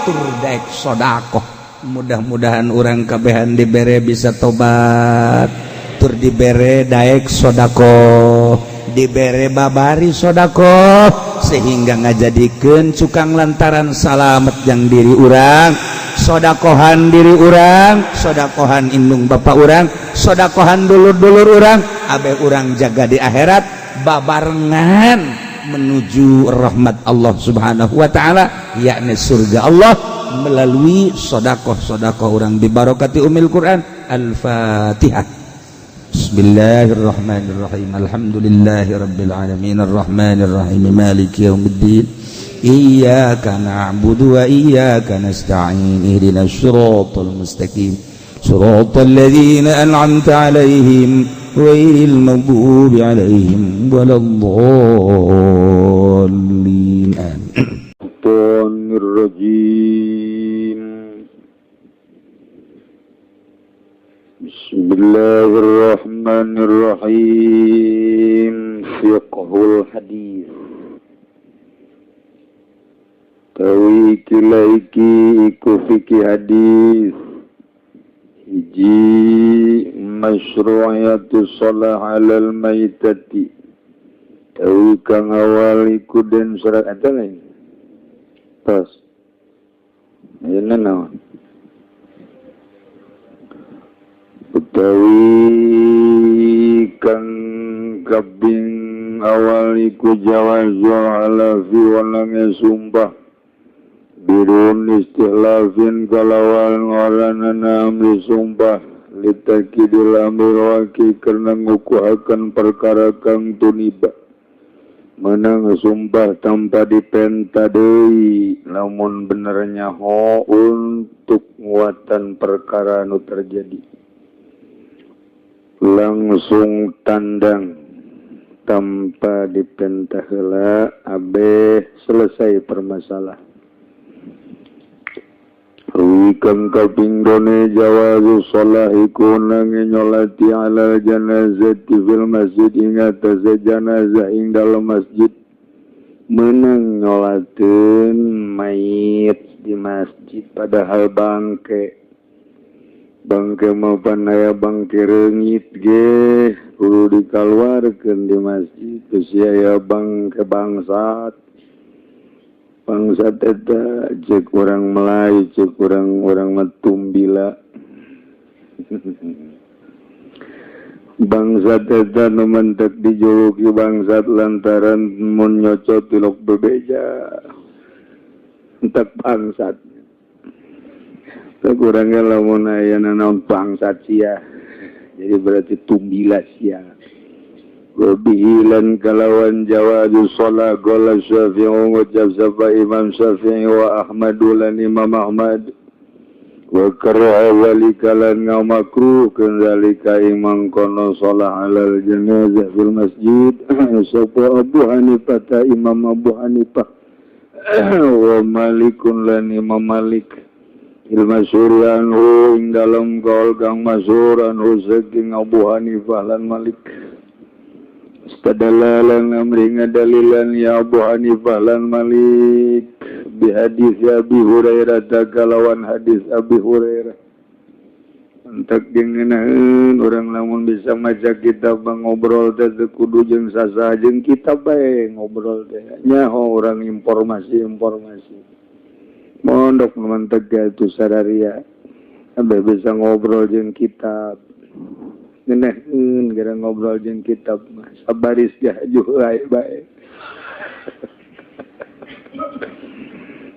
S3: tur daek sedekah. Mudah-mudahan urang kabehan dibere bisa tobat tur dibere daek sedekah, dibere babari sedekah, sehingga ngajadikeun cukang lantaran salamet yang diri urang, sodakohan diri urang, sodakohan indung bapak urang, sodakohan dulur-dulur urang, abeh urang jaga di akhirat babarengan menuju rahmat Allah Subhanahu wa taala, yakni surga Allah, melalui sodakoh-sodakoh urang bibarokati umil Quran. Al-Fatihah. Bismillahirrahmanirrahim. Alhamdulillahirabbil alamin arrahmanirrahim maliki yaumiddin. Iyyaka na'budu wa iyyaka nasta'in. Ihdinas siratal mustaqim. Siratal ladzina an'amta 'alaihim ghairil maghdubi 'alaihim waladdallin. Amin.
S4: Rajim. Bismillahirrahmanirrahim. Fiqhul hadis. Tawi iki iku fikih hadis. Hiji, masyru'iyatu shalah 'alal maitati. Tawi kang awal iku den surat eta lain. Tos. Ayeuna naon? Utawi kang kaping awal iku jawazul halafi walange sumpah birun istihlafin kalawan ngaranana amri sumpah litakidil amri waki karena ngukuhakan perkara kang tuniba menang sumpah tanpa dipenta deui lamun bener nyaho untuk nguatan perkara nu terjadi langsung tandang tanpa dipenta heula abeh selesai permasalah. Wikang kaping done jawazu shalah iku nange nyolati ala janazati fil masjid ing atase janazah ing dalem masjid, menang nyolateun mayit di masjid padahal bangke bangke mapan aya bangke reungit ge kudu dikaluarkeun di masjid bisi aya bangke bangsat bangsat eta cek urang Melayu cek urang urang mah tumbila bangsat eta nu mentek dijuluki bangsat lantaran mun nyocot tilok bebeja entek bangsat. Kurangnya lamun aya nanaon bangsat sia jadi berarti tumbila sia. Wabihilan kalawan jawazu shalah qala Syafi'i ngucap sapa Imam Syafi'i wa Ahmad lan Imam Ahmad wa karaha zalika lan ngamakruhkeun zalika imang kono shalah alal janazah fil masjid sapa Abu Hanifah ta Imam Abu Hanifah wa Malikun lan Imam Malik il masyhur anhu ing dalem kaul kang masyhur anhu saking Abu Hanifah lan Malik. Istadalalan amri ngadalilan ya Abu Hanifah lan Malik bi hadis Abi Hurairah kalawan hadis Abi Hurairah. Entek jeung ngeunaheun urang lamun bisa maca kitab ngobrol teh teu kudu jeung sasaha jeung kitab bae ngobrol teh nyaho urang informasi-informasi. Mondok manteg itu sararia sampai bisa ngobrol jeung kitab ngeuneuheun gara ngobrol jeung kitab mah sabaris gajuh bae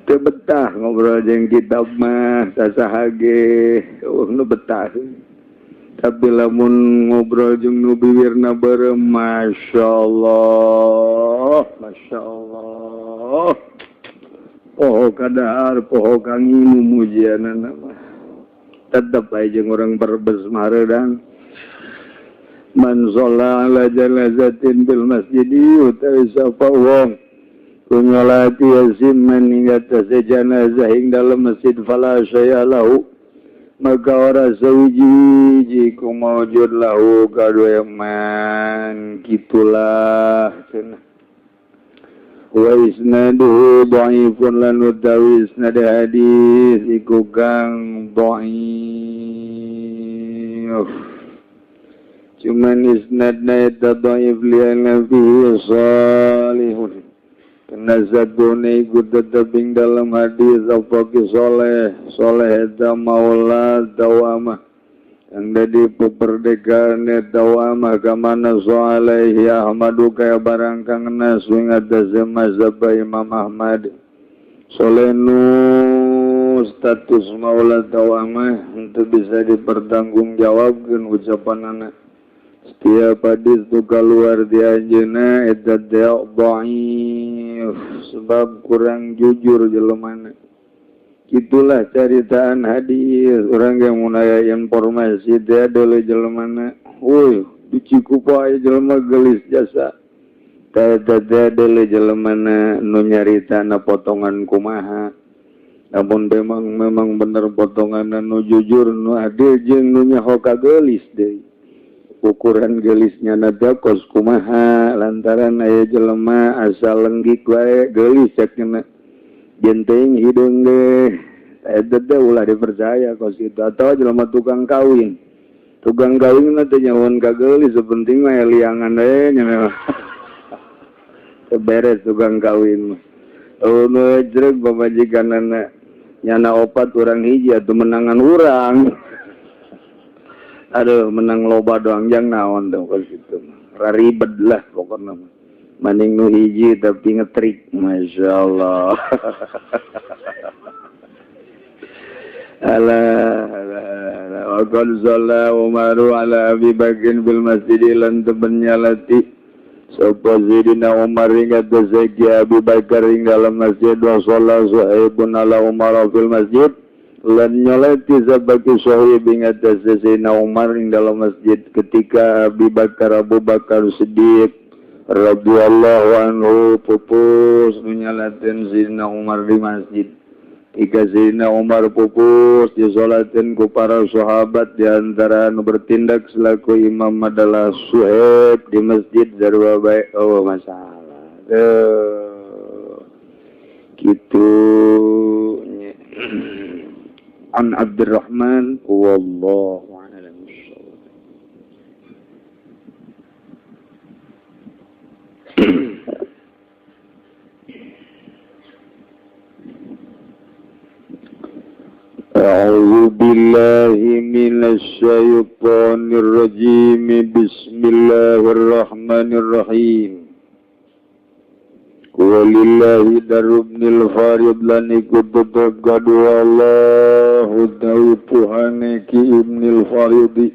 S4: teu betah ngobrol jeung kitab mah sasaha ge eueuh nu betah tapi lamun ngobrol jeung nu biwirna beureum masyaallah masyaallah poho kadahar poho kang nginum mujianana mah tetep aja jeung urang Brebes mareudang. Man sholla ala janazatin bil masjidi utawi sapa wong Ku nyolati yasim man ing atase janazah ing dalem masjid fala syai'a lahu maka ora sawiji-wiji ku maujud lahu kadue man kitulah cenah. Wa isnaduhu dhaifun lan utawi isnad hadis iku kang dhaif, cuman isnadna eta dhaif li'anna fihi salihun kena satune iku tetep ing dalam hadis apa ki soleh soleh eta maula dawamah kang dadi peperdekaane dawamah kamana alaihi Ahmadu kaya barang kang nasu ing atase mazhab Imam Ahmad. Soleh nu status maula dawamah untuk bisa dipertanggungjawabkeun ucapanana. Setiap hadis tu keluar di anjeunna eta dhaif sebab kurang jujur jelemana. Itulah caritaan hadis orang yang munaya informasi teh deuleu jelemana. Euy, di Cikupa aya jelema geulis jasa. Teh teh deuleu jelemana nu nyaritana potongan kumaha. Namun memang bener potonganna nu jujur nu adil jeung nu nyaho ka geulis deui. Ukuran gelisnya nada kos kumaha lantaran aya jelema asal lenggik wae gelis cek nya jenteng hidung ge eta teh ulah dipercaya kos itu atau jelema tukang kawin na teh nyawan ka geulis sepenting mah liangan we nya beres tukang kawin mah. Oh nu jreg pamajikanana nyana opat urang hiji atuh menangan urang. Aduh menang loba doang jang naon dong kos kitu raribet lah pokokna maning nu hiji tapi ngetrik masyaallah. Alah wa qad shalla Umaru ala Abi Bakrin bil masjid lan temen nyalati sapa Sayyidina Umar ing atase Abi Bakar ing dalam masjid wa shalla Suhaibun ala Umar fil masjid lan nyolati sabaki Suhaib ing atase Sayyidina Umar ing dalam masjid ketika Abi Bakar Abu Bakar Siddiq radhiyallahu anhu pupus nyalatin Sayyidina Umar di masjid. Ketika Sayyidina Umar pupus disolatin ku para sahabat di antara anu bertindak selaku imam adalah Suhaib di masjid sarua bae. Oh masalah tuh kitu. An Abdurrahman wallahu a'lam bissawab. A'udzu billahi minasy syaithanir rajim. Bismillahirrahmanirrahim. Walillahi darubnil farid lan iku tetep kadua Allah utawi Tuhane ki Ibnil Faridi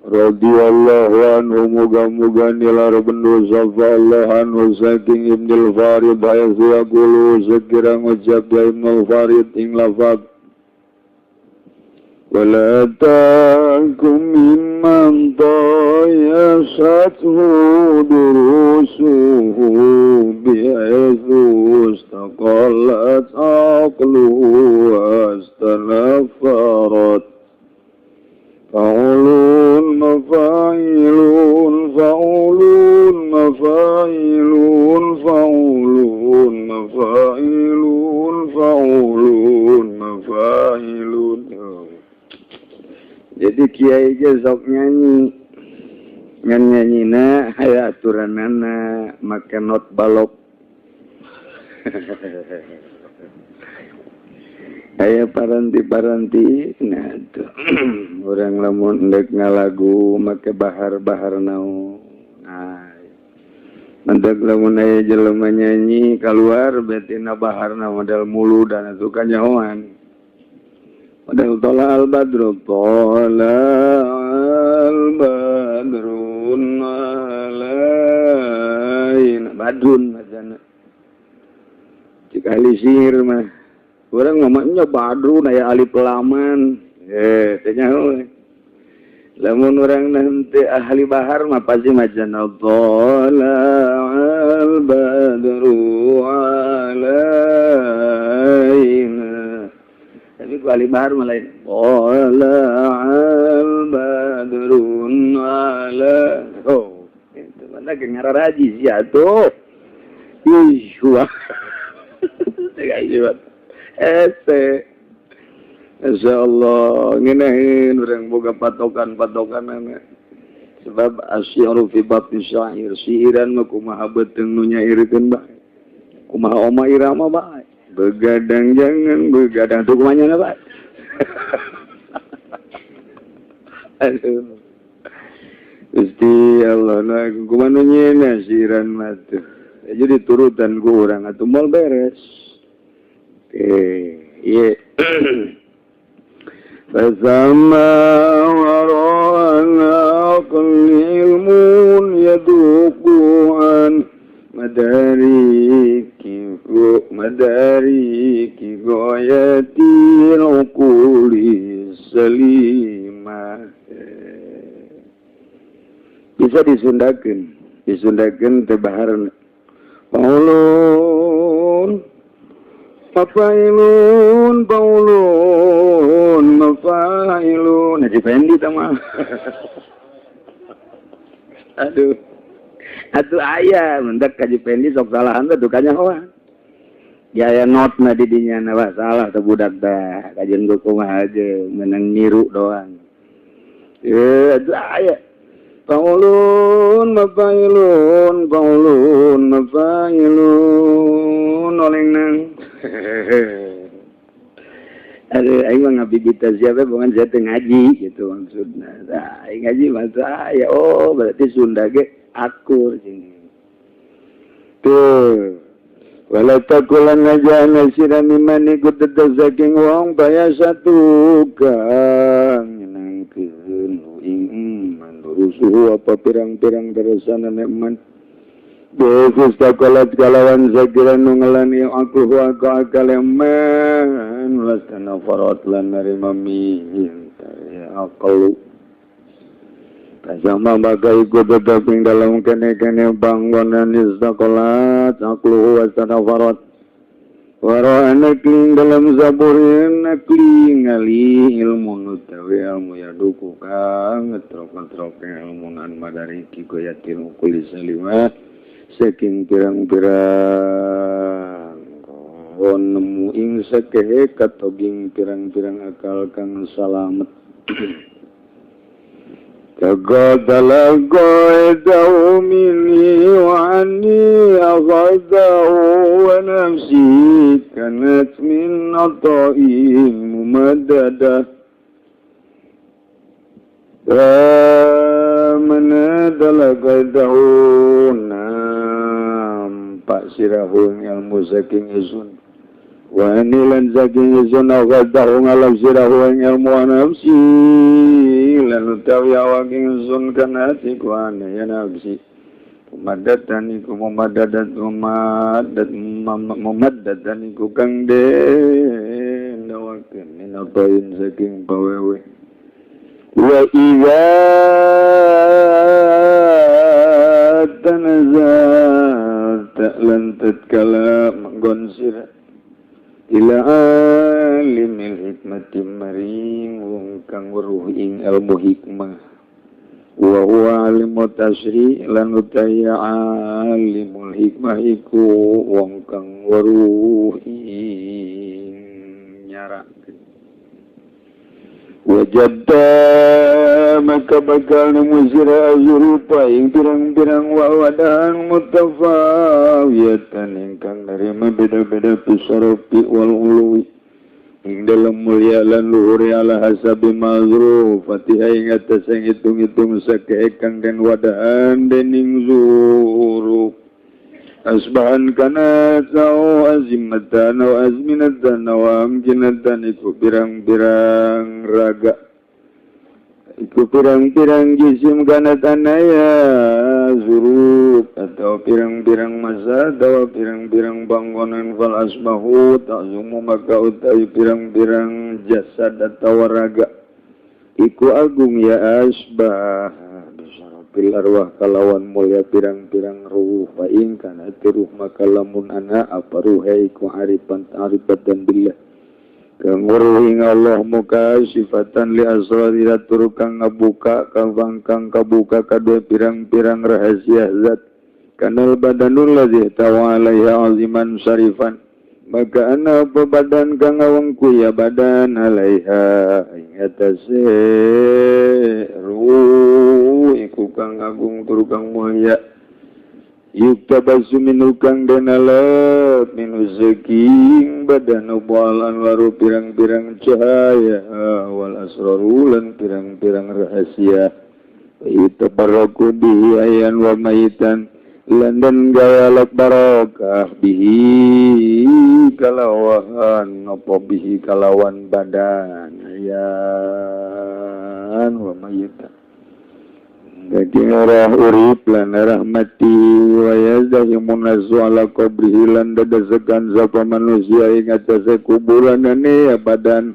S4: radhiyallahu anhu muga-muga nilar bendu sapa Allah anhu saking Ibnil Farid hayu yaqulu sekira ngucap ya Ibnul Farid ing lafaz wala ta'kum mimman tayasathu durusuhu bi'aythu istaqallat aqluhu wastanafarat fa'ulun mafa'ilun fa'ulun mafa'ilun fa'ulun mafa'ilun fa'ulun mafa'ilun. Jadi kiai ge sok nyanyi ngan nyanyina aya aturanana make not balok. Aya paranti-paranti nah tuh urang lamun endek ngalagu make bahar-bahar naon. Nah mantap lamun aya jelema nyanyi kaluar betina baharna model mulu dan atuh kanyahoan. Model tola al-badru tola al-badrun alaina badrun macana cik ahli sihir mah urang mamanya badrun aya alif laman teh nyaho Lamun urang nanti ahli bahar mah pasti macan al badru alaina. Tapi ku ahli bahar mah lain. Al badrun ala. Oh, itu mana ke ngararaji sia tuh. Ih, wah. Teu aja. Ese. Insyaallah ngenahin urang boga patokan-patokan sebab asyiru fi babi syair siiran mah kumaha beuteung nu nyairkeun bae kumaha oma irama bae begadang jangan begadang tuh kumaha nya bae. Aduh Gusti Allah na kumaha nu nyeuna siiran mah tuh jadi turutan ku urang atuh moal beres. Ieu فَسَمَا وَرَاءَنَا عِلْمٌ يَذُوقُ عَنْ مَدَارِكِ غَايَةِ الْعُقُولِ السَّلِيمَةِ. Bisa disundakeun, disundakeun teh baharna. Paulun Mafailun, paulun, mafailun. Haji Fendi tama. Aduh. Atuh aya mendak Haji Fendi sok salahan teh dukanya hoa. Gaya notna di dinya na wah salah teh budak teh. Kajian gua kumaha aja menang niru doang. Atuh aya. Paulun, mafailun, paulun, mafailun. Oleng nang. Aduh, aing mah ngabibita siapa bukan saya teh ngaji gitu maksudna. Nah, aing ngaji masa ya oh berarti Sunda ge akur sini. Tuh. Wala takulan ngajana sira miman ikut tetep saking wong baya satu kang nyenangkeun ing iman rusuh apa pirang-pirang terusan iman. Yesus takolat kalawan sakiran nungelani aku wa akaleman lastana farot lan narima minta ya akalu kasama bagai iku tetap ing dalam kene-kene bangunan istakolat akluhu wastana farot wara'ana kling dalam zaburin nakli ngali ilmu nutawi ilmu yaduku kang ngetrok-ngetrok ilmu nan madariki goyatil ukuli salimah saking pirang-pirang kon nemu ing sakehe katoging pirang-pirang akal kang salamet. Tagadala qaidau minni wa anni aghadahu wa nafsi kanat min ata'i mumaddada. Manadala qaidau nampak sirahun ilmu saking isun wa anilan saking isun aghadahu ngalap sirahun ilmu wa nafsi lan utawi awak ingsun kana atiku ana ya nafsi mumaddatan iku mumaddadat mumaddat mumaddatan iku kang den dawakeun minatain saking pawewe wa idza tanazalta lan tatkala manggon sira ila alimil hikmati maring wong kang weruh ing ilmu hikmah wa huwa alimu tasri lan utaya alimul hikmah iku wong kang weruh ing nyarakeun wajadta maka bakal nemu sira azurupa ing pirang-pirang wawadan mutafawiyatan ingkang nerima beda-beda pisaropi wal uluwi ing dalam mulia lan luhur ala hasabi mazruf fatihah ing atas yang hitung-hitung sakehe kang den wadahan dening zuruf asbahan kana au azimatan au azminatan au amkinatan iku pirang-pirang raga iku pirang-pirang jisim kana tanaya zuruf atau pirang-pirang masa atau pirang-pirang bangunan fal asbahu ta'zumu maka utai pirang-pirang jasad atau raga Iku agung ya asbah bisarafil arwah kalawan mulia pirang-pirang ruh fa in kana ruh maka lamun ana apa ruhe iku arifan arifatan billah kang weruh ing Allah muka sifatan li asrari tur kang ngabuka kang kabuka kadua pirang-pirang rahasia zat kanal badanul ladzi tawa alaiha aziman syarifan maka ana apa badan kang ngawengku ya badan alaiha ing atase ruh iku kang agung tur kang mulia yuktabasu minu kang denalep minu saking badan ubalan waru pirang-pirang cahaya wal asraru lan pirang-pirang rahasia yutabarraku bihi ayan wa mayitan lan den gawalak barokah bihi kalawan apa bihi kalawan badan ayan wa mayitan daging arah urip lan arah mati wa yazdahimun nasu ala qabrihi lan dadasekan sapa manusia ing atase kuburanane ya badan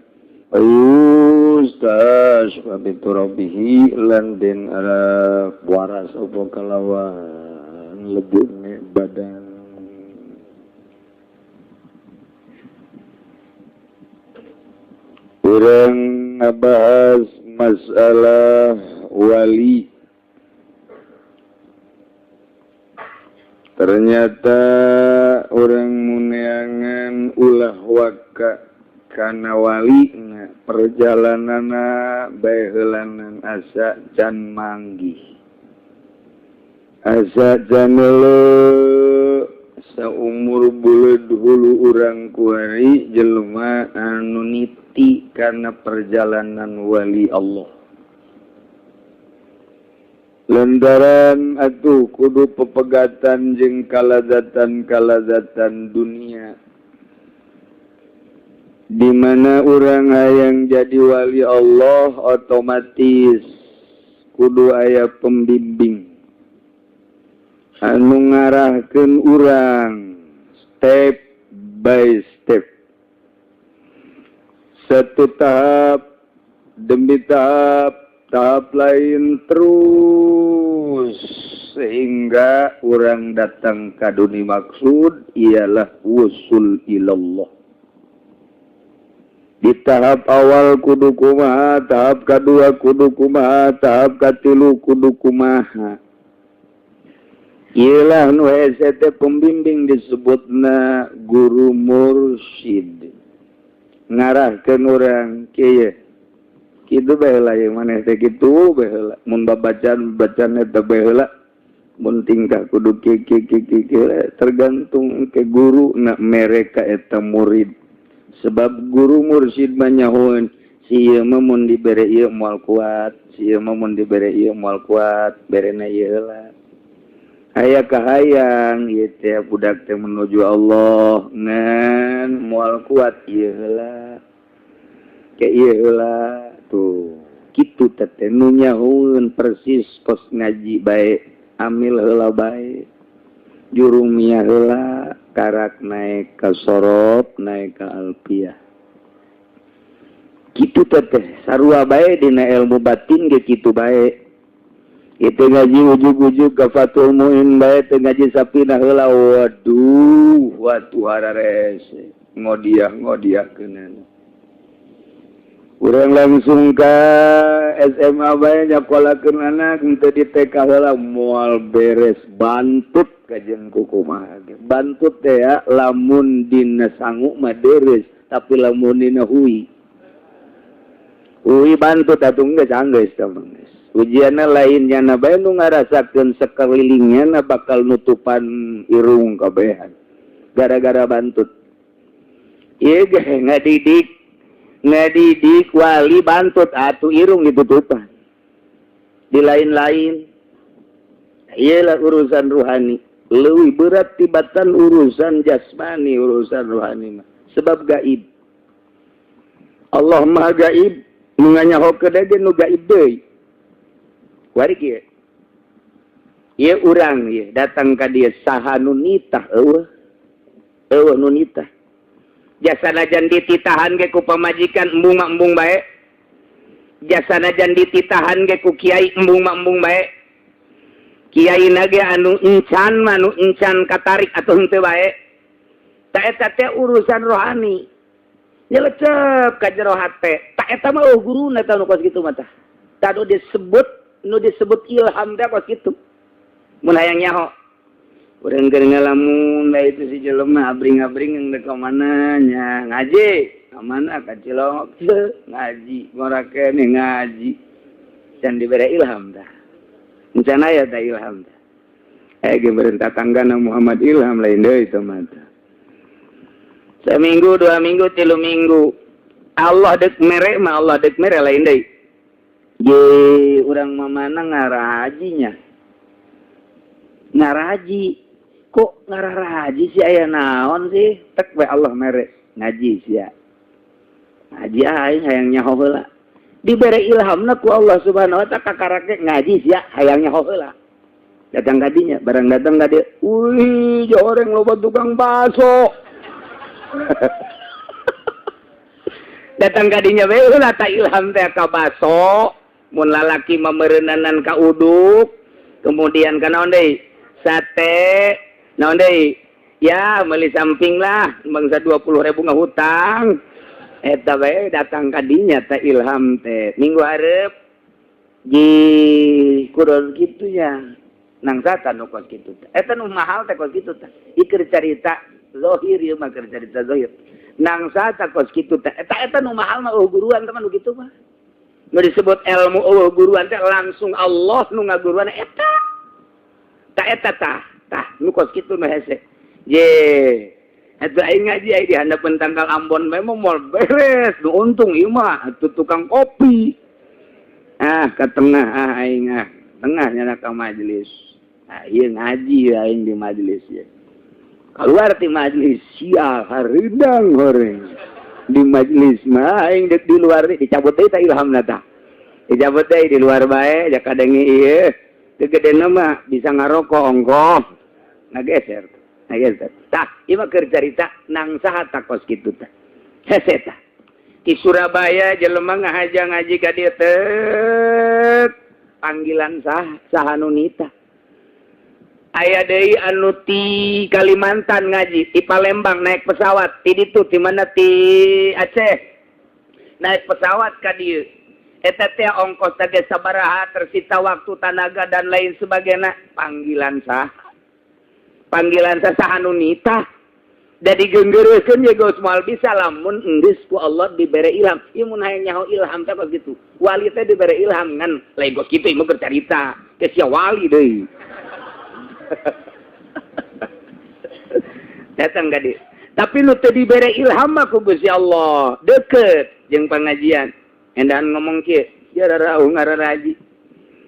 S4: ayustas wa biturabihi lan den arah waras apa kalawan lebune badan. Urang ngabahas masalah wali. Ternyata orang muneangan ulah waka kana wali na perjalananna baheulanan asa can manggih asa can leuleuh saumur buleud hulu urang kuari jelema anu niti kana perjalanan wali Allah. Lantaran atuh kudu pepegatan jeung kalazatan-kalazatan dunia di mana urang hayang jadi wali Allah otomatis kudu aya pembimbing anu ngarahkeun urang step by step, satu tahap demi tahap, tahap lain terus sehingga orang datang ka dunia maksud ialah wusul ilallah. Di tahap awal kudu kumaha, tahap kedua kudu kumaha, tahap katilu kudu kumaha. Ialah nu hese teh pembimbing disebutna guru mursyid. Ngarahkeun urang kieu kitu bae heula yang maneh teh kitu bae heula mun babacaan bacaan eta bae heula mun tingkah kudu kieu kieu kieu kieu tergantung ke guru na mereka eta murid sebab guru mursyid mah nyahoeun si ieu mah mun dibere ieu moal kuat si ieu mah mun dibere ieu moal kuat berena ieu heula aya kahayang ieu teh budak teh menuju Allah ngan moal kuat ieu heula ke ieu heula tuh kitu teh nu nyahoeun persis kos ngaji bae amil heula bae jurumiyah heula karak naik ka sorob naik ka alfiah kitu teh sarua bae dina ilmu batin ge kitu bae kitu ngaji ujug-ujug ka Fathul Muin bae teh ngaji sapinah heula waduh watuh hararese ngodiah-ngodiahkeunana. Urang langsung ka SMA bae nyakolakeun anak henteu di TK heula moal beres bantut kajeun kukumaha ge. Bantut teh ya lamun dina sangu mah deres tapi lamun dina hui. Hui bantut atuh geus anggeus tah mah geus. Ujianna lain nyana bae nu ngarasakeun sakelilingnya bakal nutupan irung kabehan. Gara-gara bantut. Ieu ge ngadidik wali bantut atuh irung ditutupan di lain-lain. Iyalah urusan ruhani leuwih berat tibatan urusan jasmani, urusan ruhani mah sebab gaib. Allah maha gaib nu nganyahokeun ge nu gaib deui. Wari kieu ieu urang ieu datang ka dieu saha nu nitah eueuh eueuh nu nitah jasa najan dititahan ge ku pamajikan embung mah embung bae.
S1: Jasana jan dititahan ge ku kiai embung mah embung bae. Kiai nage anu encan mah nu encan katarik atau henteu bae. Ta eta teh urusan rohani. Nyelecep ka jero hate. Ta eta mah eueuh guruna tah nu kos kitu mah tah. Tah nu disebut ilham teh kos kitu. Mun hayang nyaho. Urang keur ngalamun da itu si jelema abring-abring dek ka mana nya ngaji. Ka mana ka Cilongok ngaji, ngora keneh ngaji. Can dibere ilham tah. Encan aya tah ilham tah. Eh ge beureun tatanggana Muhammad Ilham lain deui teh mah tah. Seminggu, 2 minggu, 3 minggu. Allah dek mere mah Allah dek mere lain deui. Ye urang mamana ngarajinya. Ngaraji. Kok ngararaji sih aya naon sih? Tek we Allah mere ngaji sia. Ngaji aing hayang nyaho heula. Dibere ilhamna ku Allah Subhanahu wa taala kakarake ngaji sia hayang nyaho heula. Datang kadinya, barang datang ka dieu, wih, joreng loba tukang baso. Datang kadinya we heula ta ilham teh ka baso, mun lalaki mah meureunanan ka uduk, kemudian ka naon deui? Sate, naon deui? Ya, meuli samping lah, bangsa 20.000 ngahutang. Eta bae datang kadinya teh ilham teh. Minggu hareup ji kudu kitu ya. Nang sata nu kos kitu teh. Eta nu mahal teh kos kitu teh. Ieu carita zahir ieu mah keur carita zahir. Nang sata kos kitu teh. Eta eta nu mahal mah eueuh guruan teman nu kitu mah. Nu disebut ilmu eueuh guruan teh langsung Allah nu ngaguruan eta. Ta eta tah, tah nu kos kitu nu hese. Ye, eta aing ngaji aing di handapeun tangkal Ambon bae mah moal beres, nu untung ieu mah atuh tukang kopi. Ah, ke tengah ah aing ah, tengah nyana ka majelis. Ah, ieu ngaji aing di majelis ye. Keluar ti majelis sial hareudang horeng. Di majelis mah aing dek di luar dicabut deui tah ilhamna tah. Dicabut deui di luar bae ja kadenge ieu. Teu gedena mah bisa ngarokok ongkoh. Ngageser. Ngageser. Tah, ieu mah keur carita nang saha takos kitu tah. Hese tah. Di Surabaya jelema ngahaja ngaji ka dieu teh panggilan sah saha nu nita. Aya deui anu ti Kalimantan ngaji, ti Palembang naik pesawat, ti ditu ti mana ti Aceh. Naik pesawat ka dieu. Eta teh ongkos teh sabaraha, tersita waktu, tanaga dan lain sebagainya. Panggilan sah. Panggilan sah saha nu nita. Da digenggeureuskeun ye geus moal bisa lamun enggeus ku Allah dibere ilham. Ieu mun hayang nyaho ilham teh kos kitu. Wali teh dibere ilham ngan lain kos kitu ieu mah keur carita. Teh sia wali deui. Datang ka dieu. Tapi nu teu dibere ilham mah ku Gusti Allah, deket jeung pengajian. Endahan ngomong kieu, ya rarauh ngararaji.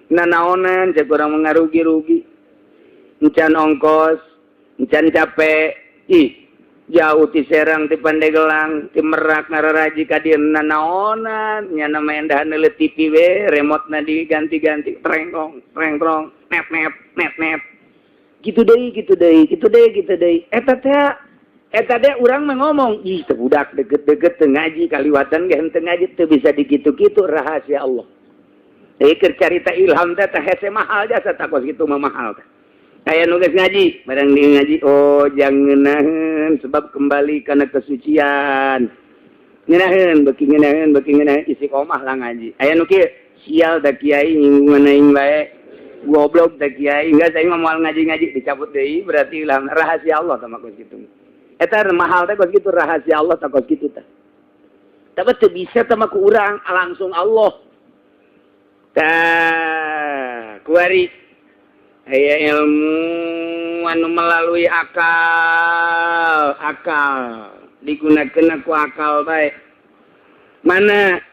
S1: Nanaonan cek urang mengarugi-rugi. Encan ongkos, encan capek, ih jauh ti Serang, ti Pandegelang, ti Merak ngararaji ka dieu nanaonan, nya nama endahan neuleut TV we, remote-na diganti-ganti, trengkong, trengkrong, net net net net. Gitu deui, gitu deui, gitu deui, gitu deui. Eta teh eta teh urang mah ngomong, ih teu budak deket-deket teu ngaji kaliwatan ge henteu ngaji teu bisa dikitu-kitu rahasia Allah. Jadi keur carita ilham teh teh hese mahal jasa takos kitu mah mahal teh. Aya nu geus ngaji, barang di ngaji oh jangan ngeunaheun sebab kembali kana kesucian. Ngeunaheun beuki ngeunaheun beuki ngeunaheun istiqomah lah ngaji. Aya nu kieu sial da kiai nyinggungan aing bae. Goblok da kiai, enggak saya mah moal ngaji-ngaji dicabut deui berarti ilham rahasia Allah tah mah kos kitu. Eta mahal teh kos kitu rahasia Allah tah kos kitu tah. Tapi teu bisa tah mah ku urang langsung Allah. Tah, kuari aya ilmu anu melalui akal, akal digunakeun ku akal bae. Mana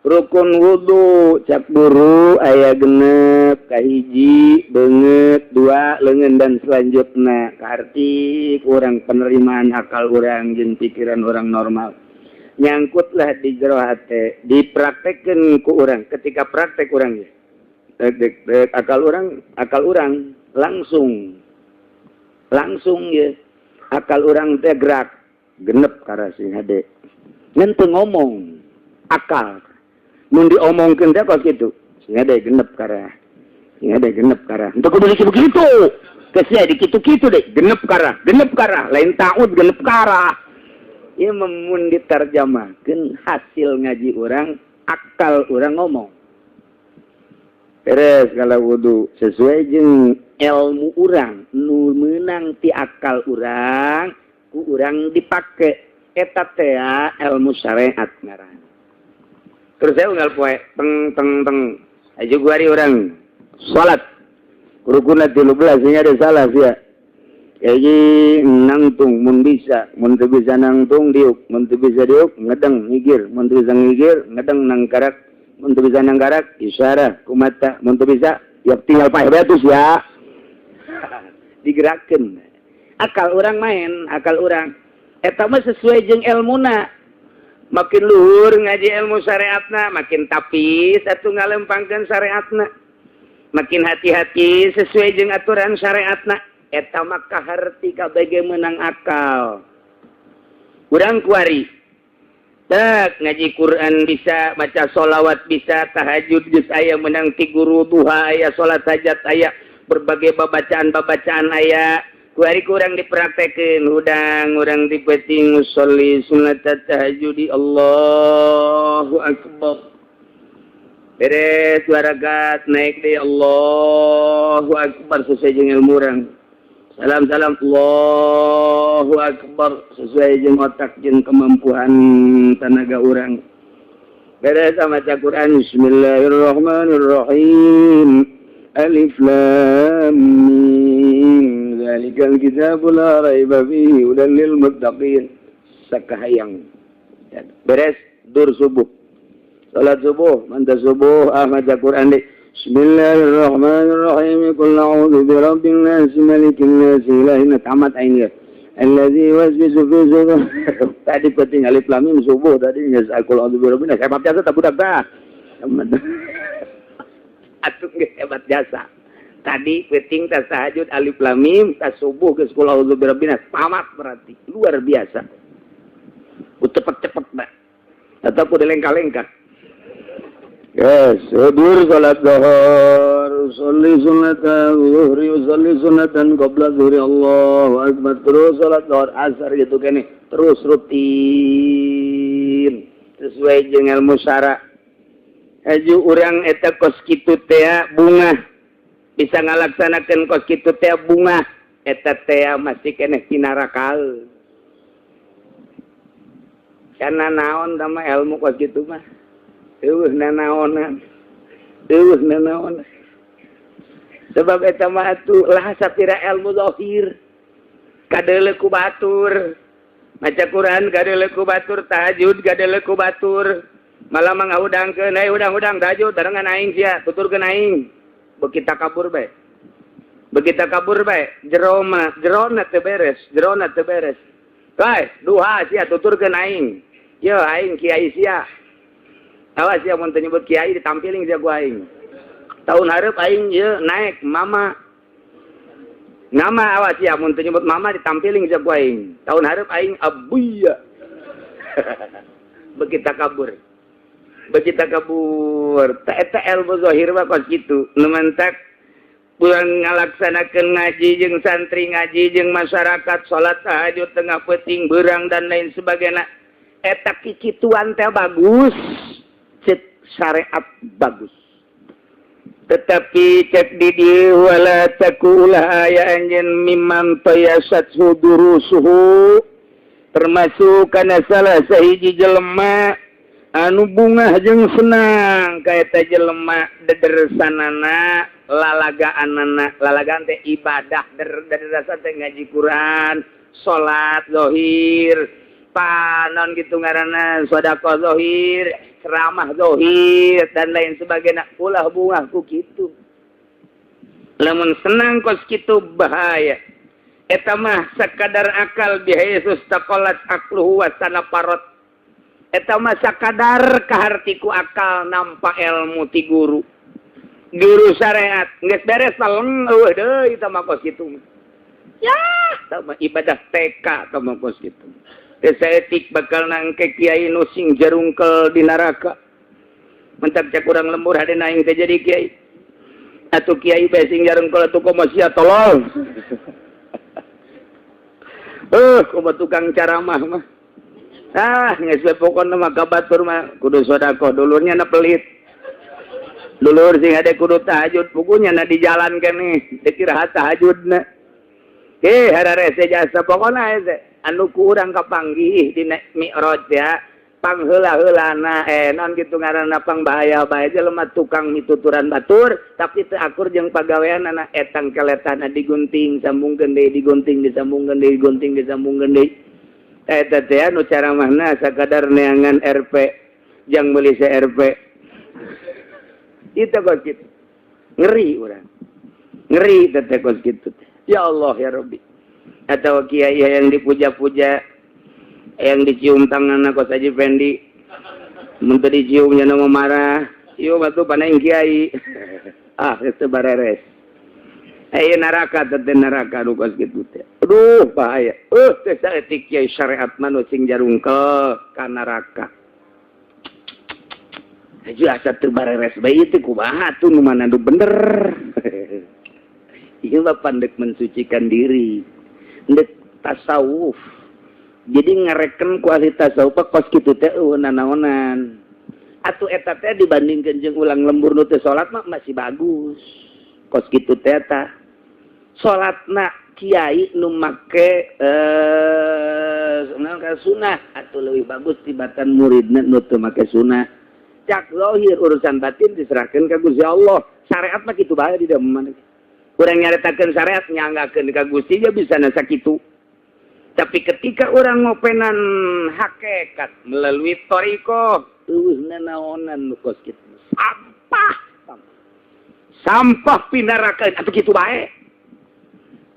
S1: rukun wudu cak guru aya genep, kahiji beungeut, dua leungeun dan selanjutnya. Karti kurang penerimaan akal urang jeung pikiran orang normal. Nyangkutlah di jero hate, dipraktekkeun ku urang. Ketika praktek urang ya, dek, dek, dek, akal urang langsung langsung ya akal urang teh gerak genep karena sing hade. Ngan teu ngomong akal.
S2: Mun diomongkeun teh kos kitu. Sehingga deh genep karah. Sehingga deh genep karah. Untuk kudu begitu. Kesia di kitu-kitu deh genep karah, lain taud genep karah. Ieu mun diterjemahkeun hasil ngaji urang, akal urang ngomong. Beres kalau wudu sesuai jeung ilmu urang nu meunang ti akal urang, ku urang dipake, eta teh ilmu syariat ngaran. Terus saya unggal poe teng teng teng aja guari urang salat rukuna 13, sehingga ada salah sih ya. Jadi nangtung mun bisa, mun teu bisa nangtung diuk, mun teu bisa diuk ngedeng ngigir, mun teu bisa ngigir ngedeng nangkarak, mun teu bisa nangkarak isyarah ku mata, mun teu bisa ya tinggal paeh batus ya. Digerakkeun. Akal urang main, akal urang. Eta mah sesuai jeung ilmuna. Makin luhur ngaji ilmu syariatna, makin tapis atuh ngalempangkeun syariatna. Makin hati-hati sesuai jeung aturan syariatna. Eta mah kaharti kabeh menang akal. Urang kuari. Tak ngaji Quran bisa, baca sholawat bisa, tahajud geus aya menang ti guru, duha aya, salat hajat aya, berbagai babacaan-babacaan aya. Kuari kurang dipraktekeun, hudang urang di peuting usolli sunat tahajudi, Allahu akbar. Beres dua rakaat naik di Allahu akbar sesuai jeung ilmu urang. Salam salam, Allahu akbar sesuai jeung otak jeung kemampuan tenaga urang. Beres sama baca Quran, bismillahirrahmanirrahim. Alif lam mim dzalikal kitabu la raiba fihi hudan lil muttaqin. Sakahayang. Beres dur subuh. Salat subuh, manta subuh, ah maca Quran deh. Bismillahirrahmanirrahim. Qul a'udzu birabbin nas, malikin nas, ilahin nas. Tamat aing ya. Allazi yuwaswisu fi sudur. Tadi penting alif lam mim subuh tadi geus qul a'udzu birabbin nas. Hebat jasa tak budak tah. Atuh geus hebat jasa. Tadi penting tas tahajud alif lam mim, tas subuh geus qul a'udzu birabbin nas. Tamat berarti. Luar biasa. Ku cepet-cepet dah. Atau ku dilengkah-lengkah. Yes, dur salat zuhur, sholli sunnatan zuhri, sholli sunnatan qabla zuhri, Allahu akbar. Terus salat zuhur, asar gitu kene, terus rutin sesuai jeung ilmu syara. Aju urang eta kos kitu teh bungah, bisa ngalaksanakeun kos kitu teh bungah, eta teh masih keneh pinarakal. Karena naon sama ilmu kos kitu mah. Eueuh nanaonan. Eueuh nanaonan. Sebab eta mah atuh lah sapira ilmu zahir. Kadeuleu ku batur. Maca Quran kadeuleu ku batur, tahajud kadeuleu ku batur. Malah mah ngahudangkeun, "Hey hudang-hudang tahajud barengan aing sia, tuturkeun aing." Beuki takabur bae. Beuki takabur bae, jero mah jerona teu beres, jerona teu beres. Bae, duha sia tuturkeun aing. Yo aing kiai sia. Awas ya mun teu nyebut kiai ditampiling sia ku aing. Tahun hareup aing ieu naik mama. Nama awas ya mun teu nyebut mama ditampiling sia ku aing. Tahun hareup aing abuya. Beuki takabur. Beuki takabur. Ta eta ilmu zahir mah kos kitu. Nu mantak urang ngalaksanakeun ngaji jeung santri, ngaji jeung masyarakat, salat tahajud tengah peuting beurang dan lain sebagainya. Eta kikituan teh bagus. Cek syariat bagus. Tetapi cek di dieu wala takulah aya anjeun mimman tayasat durusuhu, termasuk kana salah sahiji jelema anu bungah jeung senang ka eta jelema dedersanana lalagaanana. Lalagaan teh ibadah, dedersan teh ngaji Quran, salat zahir, panon gitu ngaranna, sedekah zahir, ceramah zahir dan lain sebagainya. Ulah bungah ku kitu. Lamun senang kos kitu bahaya. Eta mah sakadar akal, bihaitsu istaqallat aqluhu wa tanafarot. Eta mah sakadar kaharti ku akal nampa ilmu ti guru guru syariat, geus beres taleng, eueuh deui. Eta mah kos kitu mah ya, eta mah ibadah TK. Eta mah kos kitu teh saeutik bakal nangke kiai nu sing jarungkel di neraka.
S1: Mentak cek urang lembur, hade aing teh jadi kiai. Atuh kiai bae sing jarengkol atuh, komo sia tolol. Komo tukang caramah mah. Ah, geus we pokona mah ka batur mah kudu sedekah, dulurnya na pelit. Dulur sing hade kudu tahajud, pugunya na di jalan keneh, teu kira tahajudna. Eh, hararese jasa pokona teh anu ku urang kapanggih di Mi'raj ya, pangheula-heulana non gitu ngaranna, pang bahaya bae jelema tukang mituturan batur tapi teu akur jeung pagaweanana. Etang keletana digunting sambungkeun deui, digunting disambungkeun deui, digunting disambungkeun deui. Eta teh anu caramahna sakadar neangan RP jang meuli CRP itu kos kitu. Ngeri urang, ngeri teh kos kitu. Ya Allah ya Rabbi. Atau kiai yang dipuja-puja, yang dicium tangan kos Haji Fendi, mun teu diciumnya nama marah. Ieu mah tuh panaing kiai. Ah, itu bareres. Eh, neraka teh, neraka nu kos kitu teh. Aduh, bahaya. Teh saeutik kiai syariat mah nu sing jarungkel ka neraka. Haji asa teu bareres bae teh, kumaha tuh, nu mana nu bener? Ieu mah pandek mensucikan diri, ndek tasawuf. Jadi ngareken ku ahli tasawuf kos kitu teh eueuh nanaonan. Atuh eta teh dibandingkeun jeung ulang lembur nu teu salat mah masih bagus. Kos kitu teh tah. Salatna kiai nu make sunah atuh leuwih bagus tibatan muridna nu teu make sunah. Cak zahir, urusan batin diserahkeun ka Gusti Allah. Syariat mah kitu bae di mana. Urang nyaritakeun syariat nyanggakeun ka Gusti ya bisa nasa kitu. Tapi ketika orang ngopenan hakikat melalui thoriqoh, eueuh nanaonan nu kos kitu. Sampah. Sampah pinarakeun atuh kitu bae.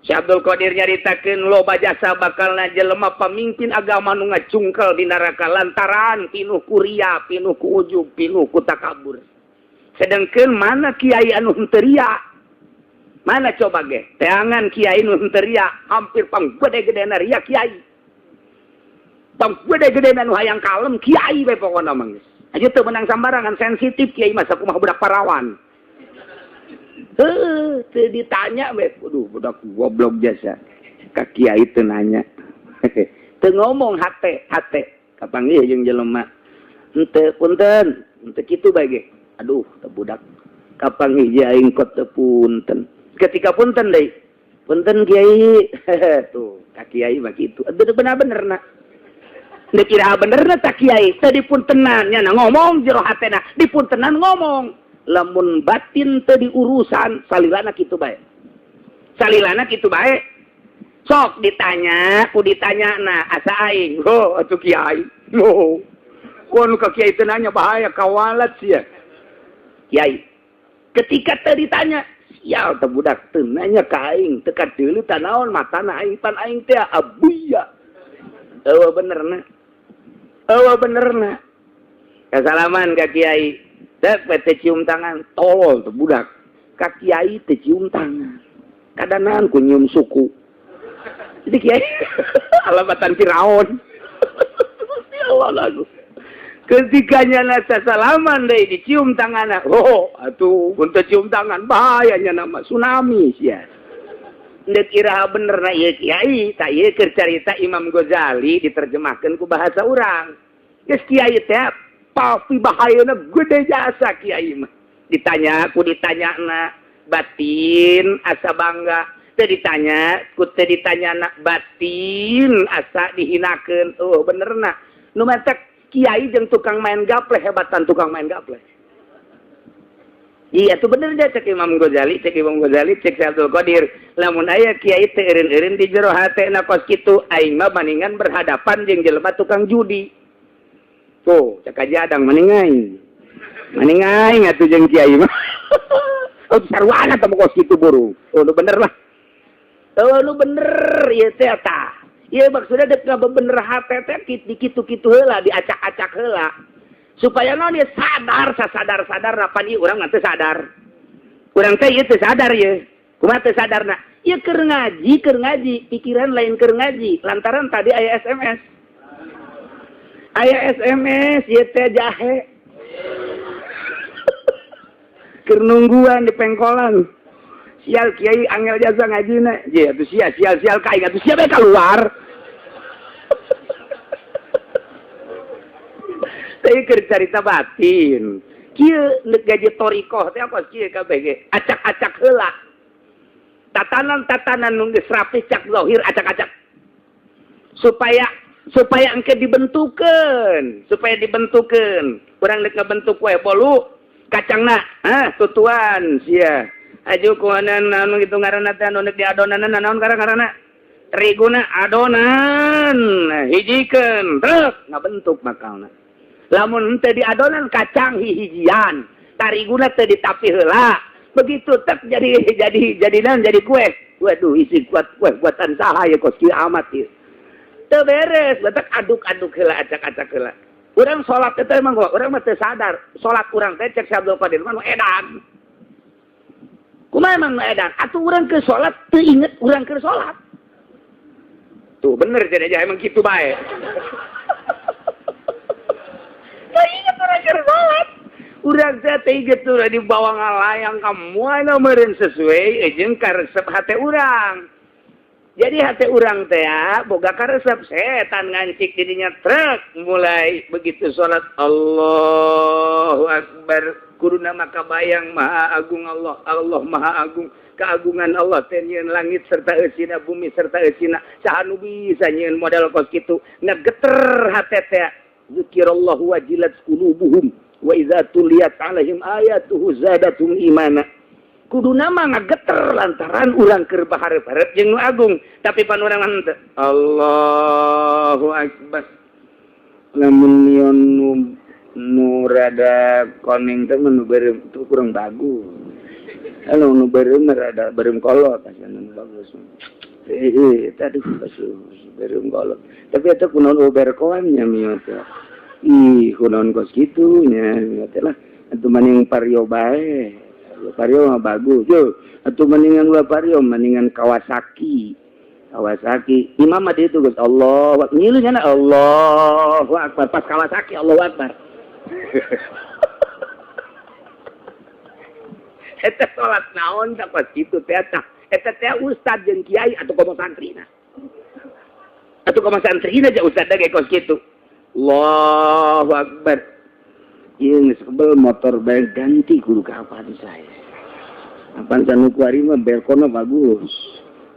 S1: Syekh Abdul Qadir nyaritakeun loba jasa bakalna jelema pamimpin agama nu ngacungkel di neraka lantaran pinuh ku ria, pinuh ku ujub, pinuh ku takabur. Sedangkan mana kiai anu henteu ria? Mana coba ge? Teangan kiai nu henteu ria, hampir pang gede-gedena ria kiai. Pang gede-gedena nu hayang kalem kiai we pokona mah geus. Aja teu menang sambarangan, sensitif kiai mah sakumaha budak parawan. Heuh, teu ditanya we. Waduh, budak goblok jasa. Ka kiai teu nanya. Teu ngomong hate, hate. Kapanggih jeung jelema. Henteu punten, henteu kitu bae ge. Aduh, teu budak. Kapanggih aing kot teu punten. Ketika punten deui. Punten kiai. Tuh, ka kiai mah kitu. Aduh, bener-bener na. Dek kira bener na tak kiai. Teu dipuntenan nya ngomong jero hatena, dipuntenan ngomong. Lamun batin teu diurusan salilana kitu bae. Salilana kitu bae. Sok ditanya, ku ditanya na asa aing. Oh, atuh kiai. Oh. Kono ka kiai teu nanya bahaya kawalat sia. Kiai. Ketika teu ditanya, sial teh budak teu nanya ka aing, teu kadeuleu tanaon matana aing, pan aing teh abuya. Eueuh benerna. Eueuh benerna. Kasalaman ka kiai. Dek teh cium tangan, tolol teh budak. Ka kiai teh cium tangan. Kadanaan ku nyium suku. Jadi kiai alamatan Firaun. Ya Allah lagu. Ketika nyana salaman deh dicium tangan. Oh, atuh untuk cium tangan bahayanya nama tsunami sia. Ndek iraha bener na ieu kiai, tak ieu keur carita Imam Ghazali diterjemahkeun ku bahasa urang. Geus kiai teh pasti bahayana gede jasa kiai mah. Ditanya ku ditanya na batin asa bangga, teu ditanya ku teu ditanya na batin asa dihinakeun. Oh, bener na. Nu matak kiai jeung tukang main gaple hebatan tukang main gaple. Iya tuh bener deh cek Imam Ghazali, cek Imam Ghazali, cek Syekh Abdul Qadir. Lamun aya kiai teu eureun-eureun di jero hatena kos kitu, aing mah maningan berhadapan jeung jelema tukang judi. Tuh, cek aja adang maning aing. Maning aing atuh jeung kiai mah. Oh, sarwana teh kos kitu burung. Oh, lu bener lah. Oh, lu bener ieu teh tah. Ieu maksudnya dek bener hate teh di kitu-kitu heula, diacak-acak heula. Supaya non dia sadar, sadar-sadar pan ieu urang teu sadar. Urang teh ieu teu sadar ieu. Kumaha teu sadarna? Ieu keur ngaji, pikiran lain keur ngaji lantaran tadi aya SMS. Aya SMS ieu teh jahe. Keur nungguan di pengkolan. Sial kiai angel jasa ngajina. Je atuh sia sial sial ka aing atuh sia bae keluar. Teh keur carita batin. Kieu neuk gaji thariqah teh apa kieu kabeh ge acak-acak heula. Tatanan-tatanan nu geus rapi cak zahir acak-acak. Supaya engke dibentukeun, supaya dibentukeun. Urang deuk ngabentuk kue bolu kacangna, hah tutuan sia. Aju kuanan anu kitu ngaranna teh anu deuk diadonanan naon ngaranna? Teriguna adonan, hijikeun, truk ngabentuk bakalna. Lamun henteu diadonan kacang hihijian, tariguna teu ditapi heula. Begitu tek jadi naon jadi kue. Waduh isi kuat kue buatan saha ya kos kieu amat ieu. Teu beres, batak aduk-aduk heula acak-acak heula. Urang salat teh emang urang mah teu sadar. Salat urang teh cek Syekh Abdul Qadir mah edan. Kumaha emang edan? Atuh urang keur salat teu inget urang keur salat. Tuh bener cenah aja emang kitu bae. Teu inget urang keur salat. Urang teh teu inget tuh dibawa ngalayang ka moal meureun sesuai jeung karesep hate urang. Jadi hati urang teh boga karesep setan ngancik didinya truk mulai begitu salat Allahu Akbar kuduna maka bayang maha agung Allah, Allah maha agung, keagungan Allah teh nyieun langit serta eusina bumi serta eusina saha nu bisa nyieun model kos kitu ngageter hate teh zikirallahu wajilat qulubuhum wa idza tuliyat alaihim ayatuhu zadatum imana. Kuduna mah ngageter lantaran urang keur bahareup-hareup jeung nu agung tapi pan urang henteu Allahu Akbar. Lamun mion nu rada koning teh nu beureum teu kurang bagus. Anu nu beureum rada beureum kolot asa nu bagus. Aduh asuh beureum kolot. Tapi eta kunaon berkoan nya mion teh. Ih kunaon kos kitu nya mion teh lah atuh maning Vario bae. Vario mah bagus. Yo, atuh mendingan ulah Vario, mendingan Kawasaki. Kawasaki. Imam mah ditu geus Allah, ngilu nya Allahu Akbar pas Kawasaki Allahu Akbar. Eta salat naon tah pas kitu teh tah. Eta teh ustad jeung kiai atuh komo santrina. Atuh komo santrina ja ustad ge kos kitu. Allahu Akbar. Ieu geus kebel motor bae ganti kudu ka Avanza. Avanza nu kuari mah belkona bagus.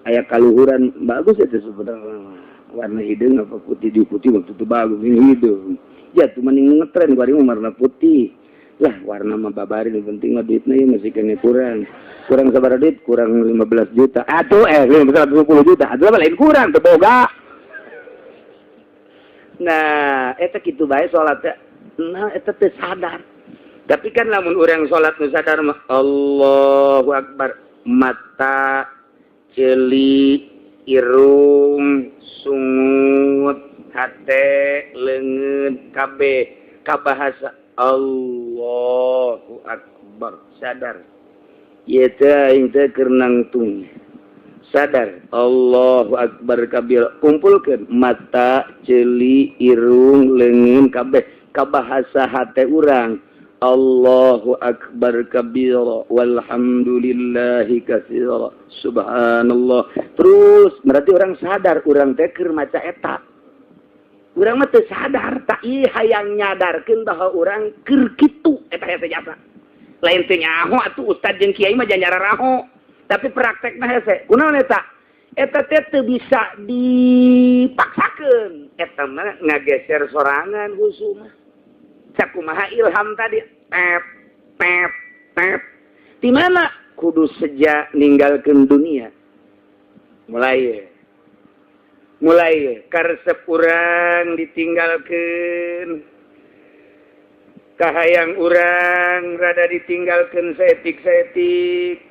S1: Aya kaluhuran bagus eta sebenarnya. Warna hideung apa putih di putih waktu itu bagus ini hideung. Ya tuh mending ngetren kuari mah warna putih. Lah warna mah babari nu penting mah duitna ieu masih kene kurang. Kurang sabaraha duit? Kurang 15 juta. Atuh 150 juta. Atuh lain kurang teu boga. Nah, eta kitu bae salat teh. Nah, eta teh sadar. Tapi kan lamun urang salat nu sadar mah Allahu Akbar, mata, ceuli, irung, sungut, hate, leungeun, kabeh kabahasa Allahu Akbar, sadar. Ieu teh aing teh keur nangtung. Sadar Allahu Akbar kabir, kumpulkeun mata, ceuli, irung, leungeun kabeh kabahasa hate urang Allahu Akbar kabira walhamdulillahi katsira subhanallah. Terus berarti orang sadar urang teh keur maca eta. Urang mah teu sadar tak ieu hayang nyadarkeun bahwa urang keur kitu eta hese jasa. Lain teu nyaho atuh ustad jeung kiai mah janyara raho. Tapi praktekna hese. Kunaon eta? Eta teh teu bisa dipaksakeun. Eta mah ngageser sorangan khusu mah. Sakumaha ilham tadi tep tep tep di mana kudu sejak ninggalkeun dunia mulai karesep urang ditinggalkeun kahayang urang rada ditinggalkeun saetik-saetik.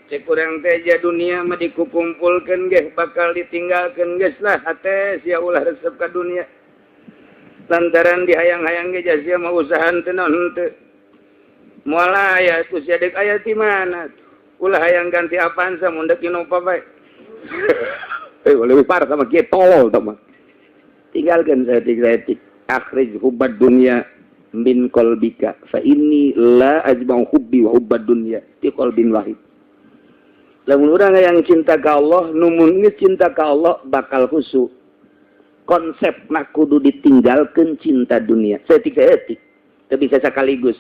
S1: Cek urang teh ja dunia mah dikukumpulkeun geh bakal ditinggalkeun geus lah hate sia ulah resep ka dunia. Lantaran dihayang-hayang ge sia mah usahaan teu naon henteu. Moal aya ku sia deuk aya ti mana? Ulah hayang ganti Avanza mun deuk Innova bae. Lebih parah sama kieu tolol tah mah. Tinggalkeun saeutik-saeutik. Akhrij hubbad dunya Min qalbika fa inni la ajma'u hubbi wa hubbad dunya fi qalbin wahid. Lamun urang yang cinta ka Allah, numun geus cinta ka Allah bakal khusyuk. Konsep mah kudu ditinggalkeun cinta dunia saeutik-saeutik, teu bisa sekaligus.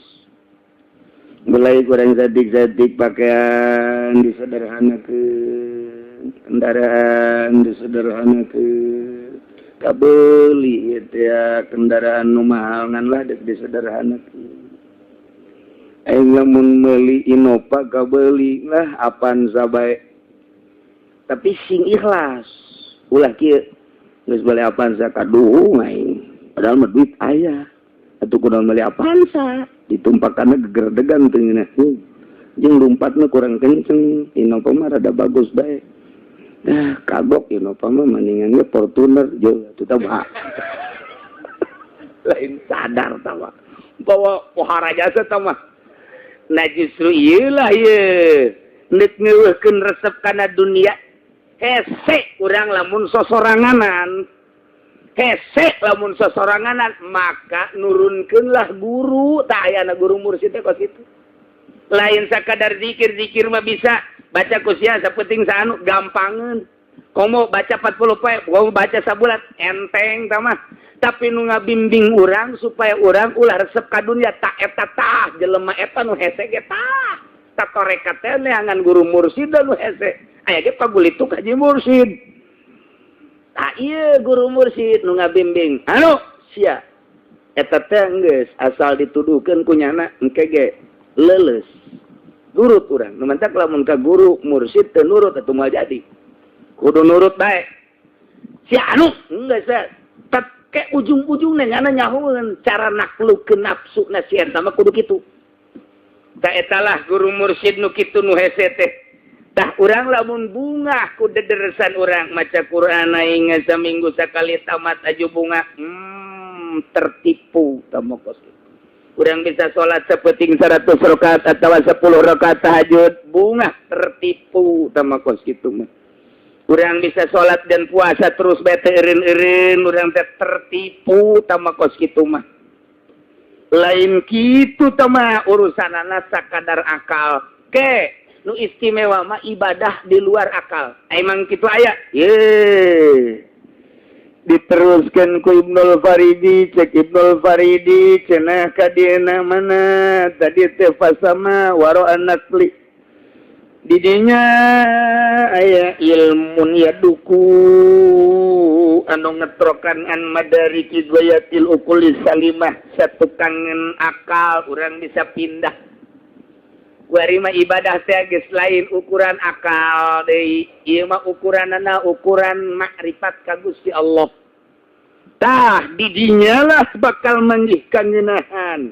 S1: Mulai kurang saeutik-saeutik, pakaian disederhanakeun, kendaraan disederhanakeun, kabeli itu ya kendaraan nu mahal ngan lah dek disederhanakeun. Aing lamun meuli Innova, kabeli lah Avanza bae, tapi sing ikhlas. Ulah kieu, geus beli Avanza kaduhung aing, padahal mah duit aya atuh, kudu meuli Avanza, ditumpakanna gegerdegan teu ngeunah jeung lumpatna kurang kenceng. Innova mah rada bagus bae. Nah, kagok Innova mah, mendingan ge Fortuner jeung atuh tah. Lain sadar tah bahwa pohara jasa tah mah. Nah, justru ieu lah ieu nek ngeuweuhkeun resep kana dunia. Hese urang lamun sosoranganan, hese lamun sosoranganan, maka nurunkeunlah guru. Tak aya guru mursid teh kos kitu. Lain sakadar zikir. Zikir mah bisa baca ku sia sapenting saanu, gampangeun. Komo baca 40 poe, komo baca sabulan, enteng tah mah. Tapi nu ngabimbing urang supaya urang ulah resep ka dunia, tak eta tah jelema eta nu hese ge tah. Tak torekat teh neangan guru mursid nu hese. Aya ge pagulituk haji mursid. Tah, ieu guru mursid nu ngabimbing. Anu sia eta teh geus asal dituduhkeun ku nyana, engke ge leuleus. Nurut urang. Nu mantak lamun ka guru mursid teu nurut atuh moal jadi. Kudu nurut bae. Si anu geus ke ujung-ujungnya nyana nyahoeun cara naklukeun nafsu na si eta mah kudu kitu. Tah, etalah guru mursid nu kitu nu hese teh. Tah, urang lamun bungah ku dederesan urang maca Quran aing saminggu sakali tamat aju bunga, tertipu tamokos. Urang bisa sholat sapenting 100 rakaat atau 10 rakaat tahajud, bunga, tertipu tamokos kitu mah. Urang bisa sholat dan puasa terus bete eureun-eureun, urang teh tertipu tamakos kitu mah. Lain kitu tama urusanana sakadar akal ke. Nu istimewa mah ibadah di luar akal. Emang kitu aya ye.
S4: Diteruskan ku Ibnul Faridi. Cek Ibnul Faridi cenah ka dieuna mana tadi teh, fasama waro anakli didinya aya ilmun yaduku anu ngetrokan an madariki ghayatil uquli salimah, satukangan akal urang bisa pindah. Kuari mah ibadah teh geus lain ukuran akal deui, ieu mah ukuranana ukuran makrifat ka Gusti Allah. Tah, didinya lah bakal manggihkan ngeunaan.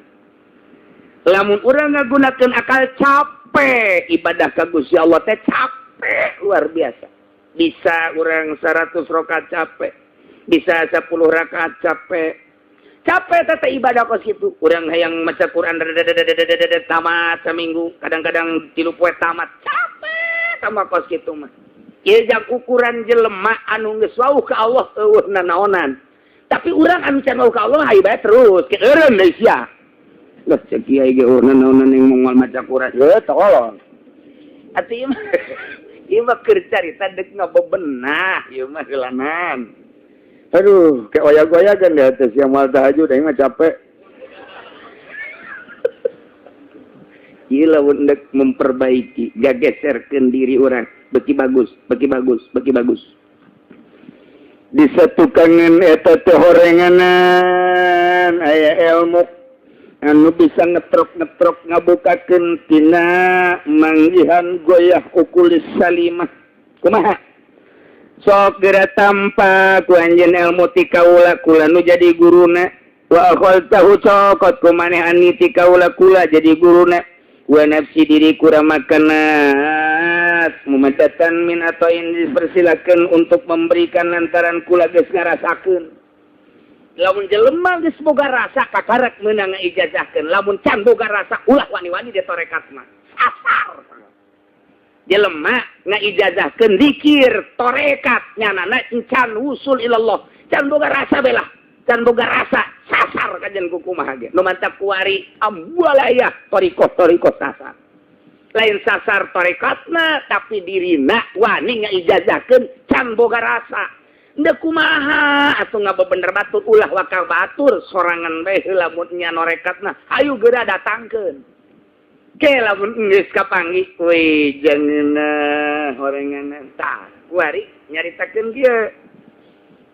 S4: Lamun urang ngagunakeun akal, capek. Ibadah ka Gusti Allah teh capek luar biasa. Bisa urang 100 rakaat capek, bisa 10 rakaat capek. Capek teh ibadah kos kitu. Urang hayang maca Quran tamat seminggu, kadang-kadang 3 poe tamat, capek sama kos kitu mah. Ieu jang ukuran jelema anu geus wauh ka Allah, eueuh nanaonan. Tapi urang anu can wauh ka Allah, hayu bae terus ke eureun deui sia.
S1: Lah, cek kiai ge eueuh nanaonan yang moal maca Quran.
S4: Ye, tolong.
S1: Atuh ieu mah keur carita deuk ngabebenah ieu mah heulanan.
S4: Aduh, kayak oyak-oyakan di atas yang mal tahajud, aing mah capek.
S1: Gila, untuk memperbaiki, gageserkeun diri orang, beki bagus, beki bagus, beki bagus.
S4: Di satukangan eta teh horenganan aya ilmu anu bisa ngetrok-ngetrok ngabukakeun tina manggihan goyah uqulis salimah.
S1: Kumaha? Sok geura tampa ku anjeun ilmu ti kaula, kula nu jadi guruna. Wa akhadtahu, cokot ku maneh, anni ti kaula, kula jadi guruna. Wa nafsi, diri kurang makanat mumadatan min atau ini dipersilakan untuk memberikan lantaran kula geus ngarasakeun. Lamun jelema geus boga rasa, kakarek meunang ijazahkeun. Lamun can boga rasa, ulah wani-wani di torekat mah asar. Jelema ngaijazahkeun dikir torekat, nyanana can wusul ilallah, can boga rasa belah. Can boga rasa sasar kajian ku kumaha ge. Nu mantap kuari ambualaya torikoh torikoh sasar. Lain sasar torekatna, tapi dirina wani ngaijazahkeun can boga rasa. Ndek kumaha atuh ngabebener batur, ulah wakal batur sorangan bae heula mun nya norekatna, hayu geura datangkeun. Ke lamun geus kapanggih, we jangeunah horengan. Tah, kuari nyaritakeun kieu,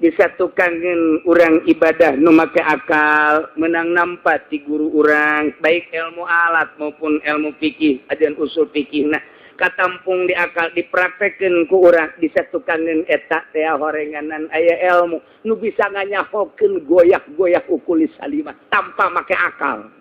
S1: disatukangen urang ibadah nu make akal menang nampak ti guru urang, baik ilmu alat maupun ilmu fikih ajan usul fikih. Nah, katampung di akal, dipraktekeun ku urang, disatukangen eta teh horenganan aya ilmu nu bisa nganyahokeun goyah-goyah uqulis salimah tanpa make akal.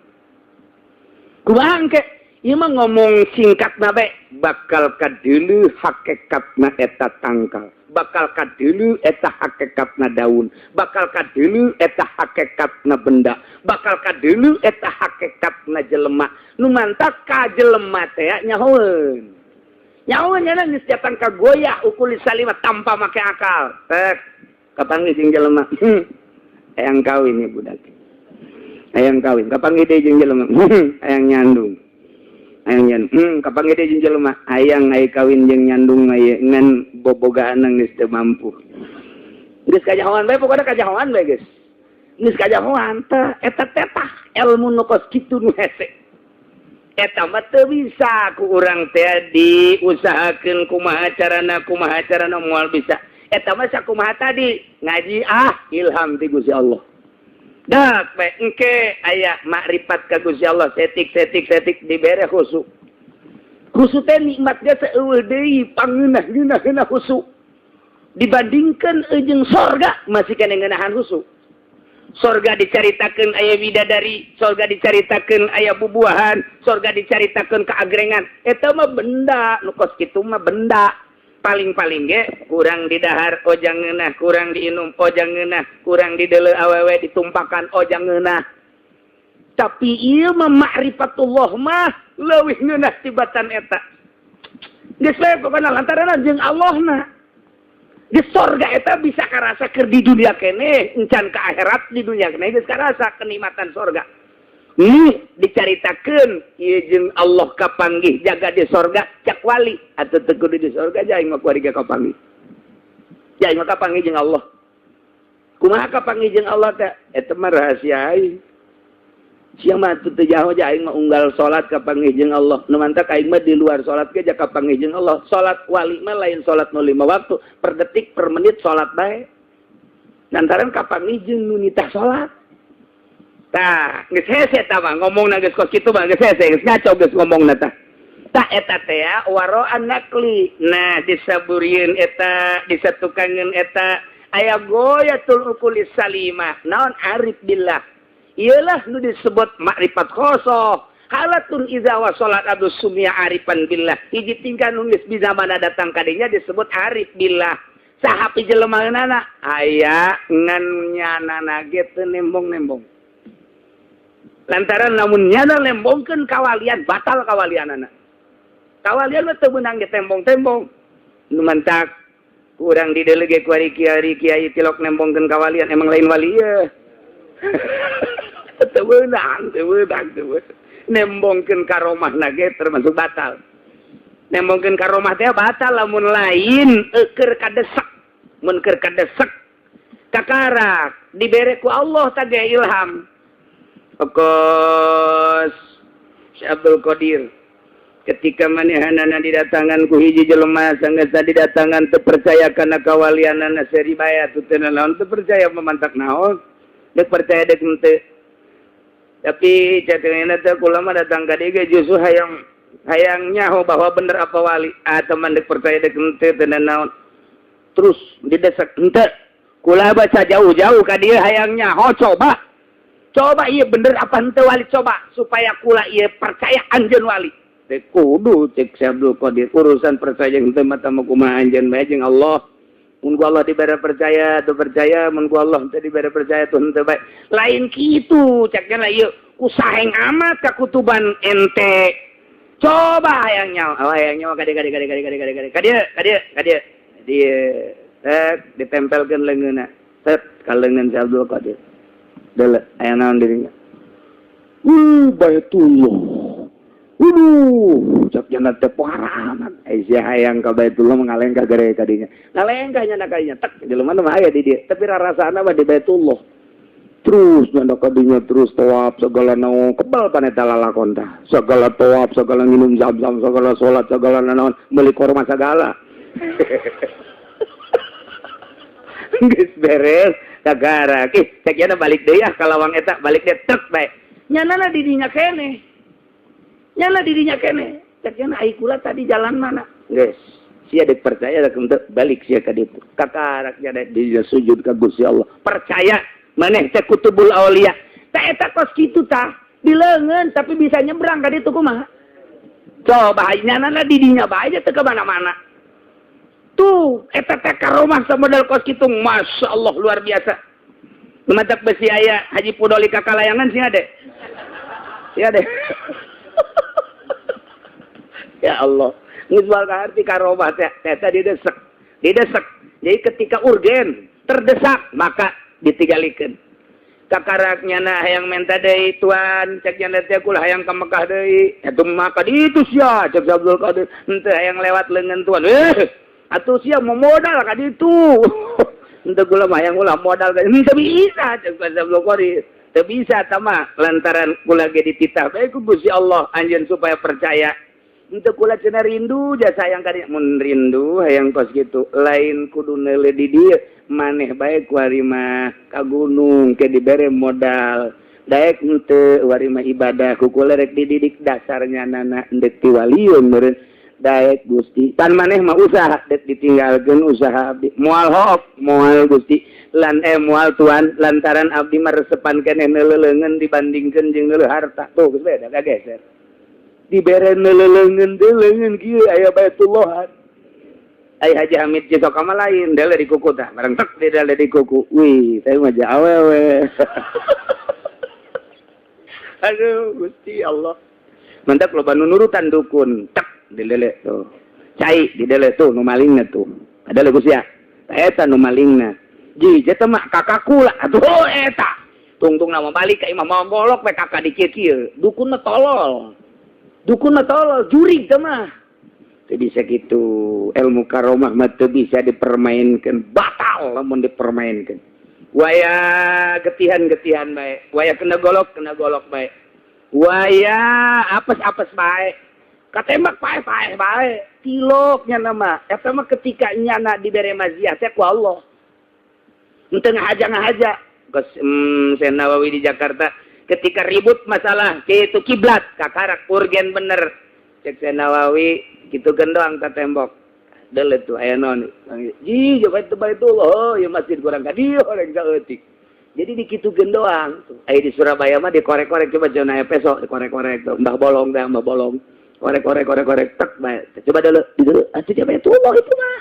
S1: Kumaha engke? Ieu mah ngomong singkat na bae, bakal kadeuleu hakikatna eta tangkal, bakal kadeuleu eta hakikatna daun, bakal kadeuleu eta hakikatna benda, bakal kadeuleu eta hakikatna jelema. Nu mantak ka jelema teh nyahoeun nyahoeun nya geus datang ka goyah uqulis salimah tanpa make akal. Tek kapanggih jeung jelema, hayang kawin ya budak, hayang kawin. Kapanggih deui jeung jelema, hayang nyandung, hayang nyandung. Kapanggih deui jeung jelema, hayang aya kawin jeung nyandung, aya ngan bobogaan geus teu mampu. Geus kajahoan bae, pokona kajahoan bae, geus geus kajahoan teh. Eta teh tah ilmu nu kos kitu nu hese. Eta mah teu bisa ku urang teh diusahakeun kumaha carana, kumaha carana moal bisa. Eta mah sakumaha tadi ngaji, ah, ilham ti Gusti Allah. Dak bae engke aya makrifat ka Gusti Allah setik setik setik dibere khusyuk. Khusyuk teh nikmat ge seueuh deui pangeunah ngeunah khusyuk. Dibandingkan jeung sorga masih kena ngeunahan khusyuk. Sorga dicaritakeun aya bidadari, sorga dicaritakeun aya bubuahan, sorga dicaritakeun keagrengan. Eta mah benda, nu kos kitu mah benda. Paling-paling ge kurang didahar ojang ngeunah, kurang diinum ojang ngeunah, kurang dideuleu awewe ditumpakan ojang ngeunah. Tapi ieu mah ma'rifatullah mah leuwih ngeunah tibatan eta. Geus we pokona lantaran jeung Allahna. Di sorga eta bisa karasa keur di dunia kene, encan ke akhirat, di dunia kene geus karasa kenikmatan sorga. Nih dicaritakeun ieu jeung Allah kapanggih jaga di sorga, cak wali atuh teu kudu di sorga, aing mah kuari ge kapanggih. Ya aing mah kapanggih jeung Allah. Kumaha kapanggih jeung Allah teh? Eta mah rahasia aing. Sia mah teu jauh aja, aing mah unggal salat kapanggih jeung Allah. Nu mantak aing mah di luar salat ge kapanggih jeung Allah. Salat wali mah lain salat nu lima waktu, per detik per menit salat bae. Lantaran kapanggih jeung nu nitah salat. Tah, geus hese tah mah ngomongna, geus kos kitu mah geus hese, geus ngaco geus ngomongna tah. Tah, eta teh ya waro'an naqli. Nah, disaburieun eta, disatukangeun eta aya goyatul uqulis salimah. Naon arif billah. Iyalah nu disebut makrifat khosoh. Halatun iza wasolat abdu sumia arifan billah. Hiji tingkah nu geus bisa mana datang kadinya disebut arif billah. Saha pijelemaeunana? Aya ngan nyanana ge teu nembong-nembong. Lantaran lamun nyana lembongkeun kawalian, batal kawalianana. Kawalian mah teu meunang ditembong-tembong. Nu mantak kurang didelege ku ari kiai kiai tilok nembongkeun kawalian, emang lain wali ye. Teu meunang, teu meunang, teu meunang. Nembongkeun karomah ge termasuk batal. Nembongkeun karomah teh batal lamun lain keur kadesak. Mun keur kadesek kakarak dibere ku Allah tage ilham. Kos Syekh Abdul Qadir ketika manehanana didatangan ku hiji jelema, sanggeus didatangan teu percaya kana kawalianana, seri bae atuh teu naon, teu percaya memantak naon, dek percaya dek henteu. Tapi catengeuna teh kula mah datang ka dieu ge justru hayang hayang nyaho bahwa bener apa wali. Ah, teman, dek percaya dek henteu teu naon, terus didesak henteu, kula baca jauh-jauh ka dieu hayang nyaho, coba coba iya bener apa henteu wali, coba supaya kula iya percaya anjeun wali. Teh kudu cek Syekh Abdul Qadir, urusan percaya henteu mah mah kumaha anjeun bae jeung Allah. Mun ku Allah dibere percaya tuh percaya, mun ku Allah teu dibere percaya tuh henteu bae. Lain kitu ceknya lah, ieu kusaheng amat kakutuban ente. Coba hayang nyawa, oh, hayang nyawa ka dieu, ka dieu, ka dieu, ka dieu, ka dieu, ka dieu, ka dieu, ka dieu, ka dieu. Tek ditempelkeun leungeunna, set ka leungeun Syekh Abdul Qadir. Dele aya naon dirinya? Baitullah. Waduh, cak nyana teh pohara amat. Ai sia hayang ka Baitullah mengalengkah gere ka dinya. Ngalengkah nyana ka dinya, tek jelema mah aya di dieu, tapi rarasana mah di Baitullah. Terus nyana ka dinya, terus tawaf segala naon, kebal pan eta lalakon tah. Segala tawaf, segala minum zam-zam, segala salat, segala naon, meuli korma segala. Geus beres, kagara. Ih, cek nyana balik deui ah ka lawang eta, balik deui tek bae. Nyana di dinya keneh. Nyana di dinya keneh. Cek nyana, ai kula tadi jalan mana? Geus. Sia dek percaya dek henteu, balik sia ka ditu. Kakarak nya dia sujud ka Gusti Allah. Percaya maneh teh kutubul aulia. Tah eta kos kitu tah, di leungeun tapi bisa nyebrang ka ditu kumaha? Coba nyana di dinya bae teu ka mana-mana. Tuh, eta teh karomah samodel kos kitu, Masya Allah, luar biasa. Lumatak besi aya Haji Pudoli kakalayangan sih ade. Ya deh. Ya Allah. Geus moal kaharti karomah teh eta didesek. Didesek. Jadi ketika urgen, terdesak, maka ditinggalikeun. Kakarak nyana hayang menta deui, tuan, cek nyana teh kula hayang ka Mekah deui. Atuh maka ditu sia, cek Abdul Qadir. Henteu, hayang lewat leungeun tuan. Atuh sia mau modal ka ditu. Henteu, kula mah hayang ulah modal ka henteu bisa, cek Abdul Qadir. Teu bisa tama lantaran kula ge dititah bae ku Gusti Allah anjeun supaya percaya. Henteu, kula cenah rindu jasa hayang ka mun rindu hayang kos kitu lain kudu neuleuh di dieu, maneh bae kuari mah ka gunung ke dibere modal daek henteu, wari mah ibadah ku kula rek dididik dasarnya nana endek ti waliun meureun daek Gusti pan maneh mah usaha dek ditinggalkeun usaha abdi moal hook moal Gusti lan moal tuan, lantaran abdi mah resepan keneh neuleuh dibandingkeun jeung neuleuh harta. Tuh geus beda, kageser dibere neuleuh teh leungeun kieu aya Baitullahan. Ai Haji Hamid Cisoka mah lain, dele di kuku tah bareng tek di dele di kuku, wih, saya mah awewe. Aduh Gusti Allah, mantap loba nu nurutan dukun, tek di dele tuh cai di dele tuh nu malingna tuh ada lagu sia eta nu malingna ji eta mah kakak kula atuh eta tungtung nama balik ka imah mawa golok we kakak di kieu. Dukun mah tolol, dukun mah tolol, jurig teh mah teu bisa gitu. Ilmu karomah mah teu bisa dipermainkan, batal lamun dipermainkan. Waya getihan-getihan bae, waya kena golok kena golok bae, waya apes-apes bae, katembak paeh-paeh bae, tilok nyana mah. Eta mah ketika nyana dibere maziah teh ku Allah henteu ngahaja-ngahaja. Geus Syekh Nawawi di Jakarta ketika ribut masalah itu kiblat, kakarak urgen bener, cek Syekh Nawawi gitu gendoang ka tembok, dele tuh aya naon ji, coba itu Baitullah. Oh ya, masjid kurang ka dieu orang saeutik. Jadi dikitukeun doang tuh. Aya di Surabaya mah dikorek-korek, coba jangan aya peso dikorek-korek tuh, Mbah Bolong dah, Mbah Bolong korek-korek korek-korek tek bae, coba dulu di dulu atuh coba itu Allah itu mah.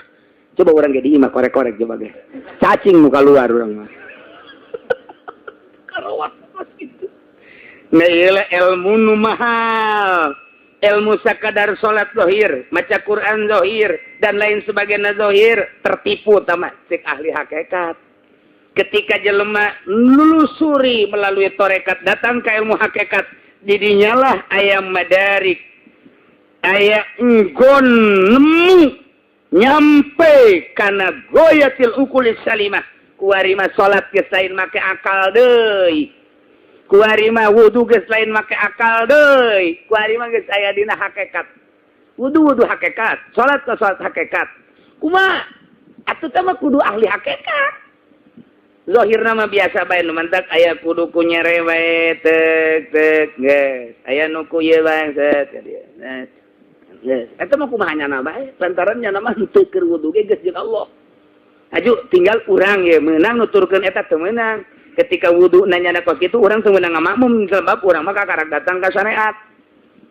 S1: Coba urang ge di imah korek-korek, coba ge cacing muka luar urang mah karawat gitu. Nah, ieu ilmu nu mahal, ilmu sakadar salat zahir, maca Quran zahir dan lain sebagainya zahir tertipu tama cek ahli hakikat. Ketika jelema nelusuri melalui torekat datang ke ilmu hakikat, didinyalah aya madarik, aya enggon nemu nyampe kana goyatil uqulis salimah. Kuari mah salat geus lain make akal deui, kuari mah wudu geus lain make akal deui, kuari mah geus aya dina hakikat. Wudu wudu hakikat, salat ke salat hakikat. Kumaha atuh teh mah kudu ahli hakikat. Zahir nama biasa bae, nu mantak aya kudu ku nyere bae, tek tek geus aya nu ku ieu bae, set geus eta mah kumaha nyana bae, lantaran nyana mah henteu keur wudu ge geus jeung Allah. Aju tinggal urang ye meunang nuturkeun eta teu meunang. Ketika wudu nanya kos kitu urang teu meunang ngamakmum, sebab urang mah kakarak datang ka syariat.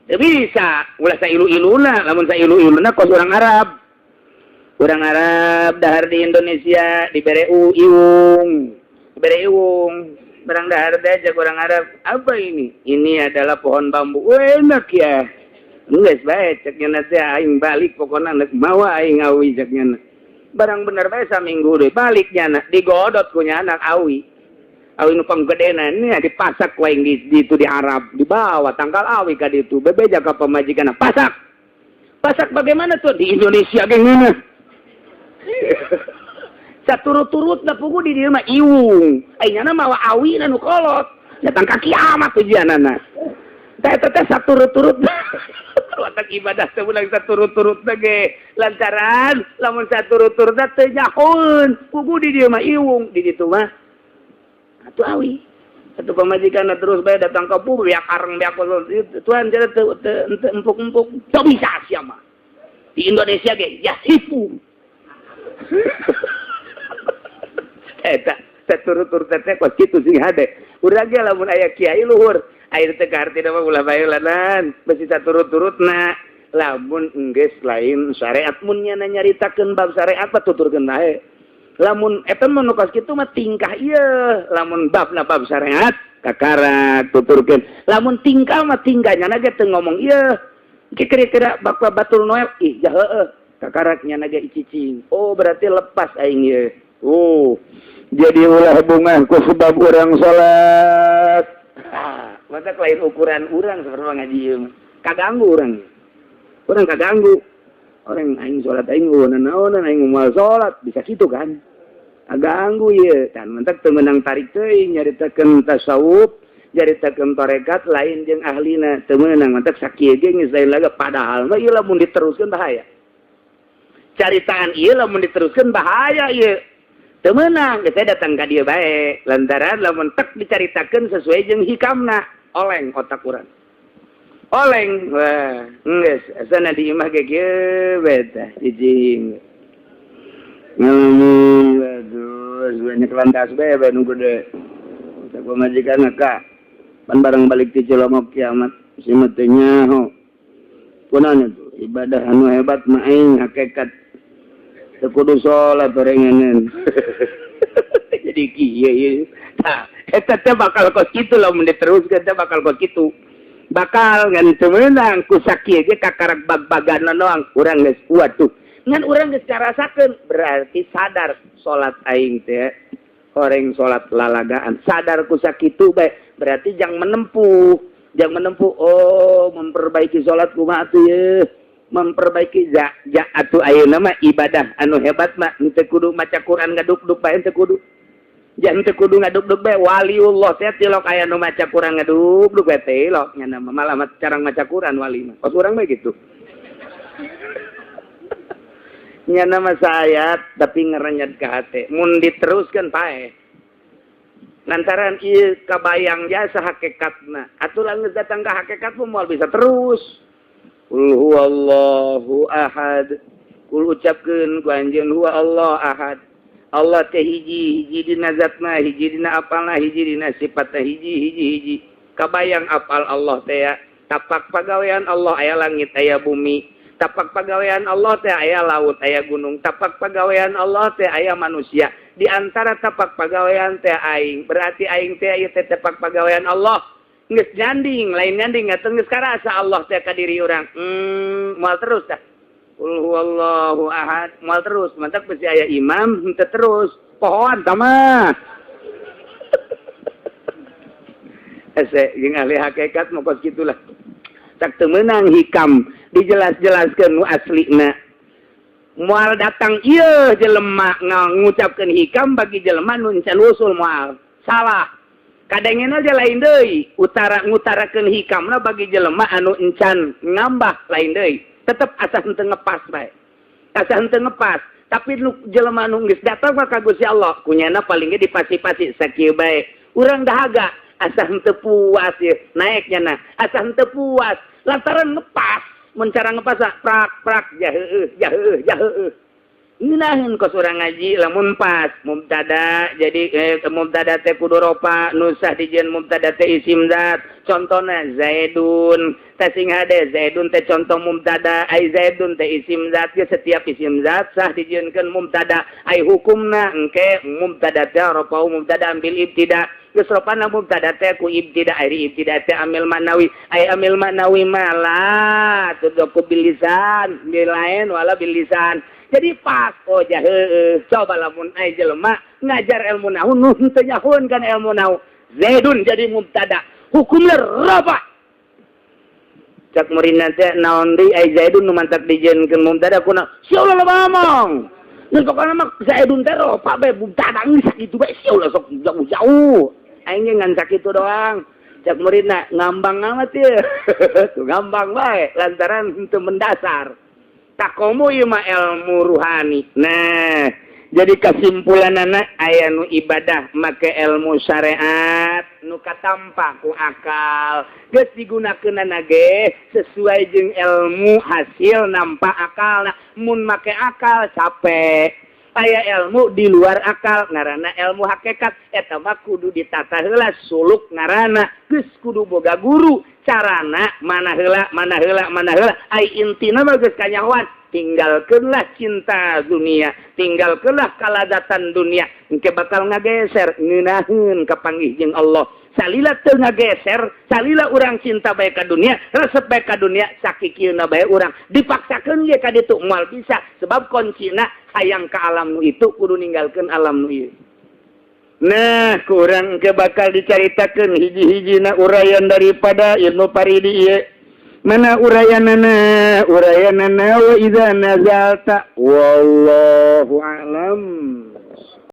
S1: Teu bisa ulah sailu-iluna, lamun sailu-iluna kos urang Arab. Urang Arab dahar di Indonesia dibere iwung. Dibere iwung. Barang dahar teh cek urang Arab, "Apa ini?" "Ini adalah pohon bambu." "Enak ya." Geus bae cek nya teh, aing balik pokona nek mawa aing awi cek nya. Barang bener bae saminggu deh balik nyana digodot ku anak awi. Awi nu panggedena nya dipasak ku aing di itu di Arab, dibawa tangkal awi ka ditu, bebeja ka pamajikanna, pasak. Pasak bagaimana tuh di Indonesia ge ngeunah. Saturut-turut da pugu di dieu mah iwung. Ai nyana mawa awi na nu kolot. Datang ka kiamat ujianana. Teh teh saturut-turut. Watak ibadah teh ulang saturut-turut ge lantaran lamun saturut-turut teh nyahoeun. Pugu di dieu mah iwung, di ditu mah atuh awi. Atuh pamajikan terus bae datang ka pugu beak areng beak Tuhan jadi teu empuk-empuk. Teu bisa sia mah. Di Indonesia ge yasifu. Eta saturut-turut teh kos kitu sing hade. Urang ge lamun aya kiai luhur, air teh kahartina mah ulah bae lanan, besi saturut-turutna. Lamun enggeus lain syariat mun nya nyaritakeun bab syariat mah tuturkeun bae. Lamun eta mah nu kos kitu mah tingkah ieu, lamun babna bab syariat kakarak tuturkeun. Lamun tingkah mah tingkah nyana ge teu ngomong ieu. Kira-kira bapa batul Noel ih ja heueuh kakarak nyana ge cicing. Oh berarti lepas aing ieu. Oh
S4: jadi ulah bungah ku sebab urang salat.
S1: Ah, masa lain ukuran urang seperti ngaji ieu mah. Kaganggu urang. Urang kaganggu. Orang aing salat aing naonan aing moal salat bisa kitu kan. Kaganggu ieu. Kan mentak teu meunang tarik teuing nyaritakeun tasawuf, nyaritakeun tarekat lain jeung ahlina teu meunang mentak sakieu ge geus lain laga padahal mah ieu lamun diteruskeun bahaya. Caritaan ieu lamun diteruskeun bahaya ieu. Teu meunang geus datang ka dieu bae lantaran lamun tek dicaritakeun sesuai jeung hikamna oleng otak urang. Oleng wah geus asana di imah ge kieu bae tah cicing. Ngalamun aduh banyak lantas bae bae nu gede. Teh pamajikan ka pan barang balik ti Cilongok kiamat si mah teu nyaho. Kunaon itu ibadah anu hebat mah aing hakikat teu kudu salat orenganan. Jadi kieu ieu. Tah eta teh bakal kos kitu lamun diteruskeun teh bakal kos kitu. Bakal ngan teu meunang ku sakieu ge kakarak bag-bagan doang urang geus waduh. Ngan urang geus karasakeun berarti sadar salat aing teh horeng salat lalagaan sadar ku sakitu bae berarti jang menempuh oh memperbaiki salat kumaha atuh ye memperbaiki ja atuh ayeuna mah ibadah anu hebat mah henteu kudu maca Quran ngaduk-duk bae henteu kudu jangan teu kudu ngaduk-duk bae waliullah teh tilok aya nu maca Quran ngaduk-duk bae tilok nya malah carang maca Quran wali mah kos urang mah gitu nya nama sayat tapi ngerenyet ka hate mun diteruskeun paeh lantaran ieu kabayang jasa hakikatna atuh geus datang ka hakikat moal bisa terus. Qul huwallahu ahad. Qul ucapkeun ku anjeun huwa Allah ahad. Allah teh hiji, hiji dina zatna, hiji dina apalna, hiji dina sifatna, hiji hiji hiji. Kabayang apal Allah teh ya. Tapak pagawean Allah aya langit aya bumi. Tapak pagawean Allah teh aya laut aya gunung. Tapak pagawean Allah teh aya manusia. Di antara tapak pagawean teh aing. Berarti aing teh ieu teh tapak pagawean Allah. Geus nyanding, lain nyanding atuh geus karasa Allah teh ka diri urang. Moal terus tah. Qul huwallahu ahad, moal terus. Mantap besi aya imam henteu terus. Pohoan tah mah. Hese jeung ahli hakikat mah kos kitulah. Tak teu meunang hikam dijelas-jelaskeun nu aslina. Moal datang ieu jelema ngucapkeun hikam bagi jelema nu can usul moal. Salah. Kadangena aja lain deui, utara ngutarakeun hikamna bagi jelema anu encan ngambah lain deui. Tetep asa henteu ngepas bae. Asa henteu ngepas, tapi nu jelema nu geus datang mah ka Gusti Allah, kunyana paling ge dipasi-pasi sakieu bae. Urang dahaga asa henteu puas ieu, naek nyana. Asa henteu puas, lantaran ngepas, mun cara ngepas prak-prak ja heueuh, ja heueuh, ja heueuh. Ngeunaheun kos urang ngaji lamun pas mubtada jadi mubtada teh kudu ropa nusah dijieun mubtada teh isim zat contona Zaidun teh sing hade Zaidun teh contoh mubtada ai Zaidun teh isim zat ge setiap isim zat sah dijieunkeun mubtada ai hukumna engke mubtada teh ropa mubtada ambil ibtida geus ropana mubtada teh ku ibtida ai ibtida teh amil maknawi ai amil maknawi mah la tudku bil lisan lain wala bil lisan. Jadi pas oh jah heueuh. Coba lamun ai jelema ngajar ilmu nahwu nu teu nyahoeun kan ilmu nahwu. Zaidun jadi mubtada. Hukumna rafa. Cak muridna teh naon deui ai Zaidun nu mantak dijieunkeun mubtada kuna sia ulah loba ngomong. Mun pokona mah Zaidun teh rofa bae mubtada geus sakitu bae sia ulah sok jauh-jauh. Aing ge ngan sakitu doang. Cak muridna ngambang amat ya. Tuh ngambang bae lantaran henteu mendasar. Takomo ieu mah ilmu ruhani. Nah, jadi kesimpulanana aya nu ibadah make ilmu syariat nu katampa ku akal. Geus digunakeunana ge sesuai jeung ilmu hasil nampa akal. Mun make akal capek. Aya ilmu di luar akal ngaranna ilmu hakikat eta mah kudu ditata heula suluk ngaranna geus kudu boga guru carana mana heula mana heula mana heula ai intina mah geus kanyahoan tinggalkeunlah cinta dunia, tinggalkeunlah kalazatan dunia, engke bakal ngageser ngeunaheun kapanggih jeung Allah. Salila teu ngageser, salila urang cinta bae ka dunia, resep bae ka dunia, sakikieuna bae urang dipaksakeun ge ka ditu moal bisa sebab kuncina hayang ka alam nu itu kudu ninggalkeun alam nu ieu. Nah, kurang ke bakal dicaritakeun hiji-hijina uraian daripada ilmu paridi ieu. Mana uraianana? Uraianana wa idza nazalta wallahu a'lam.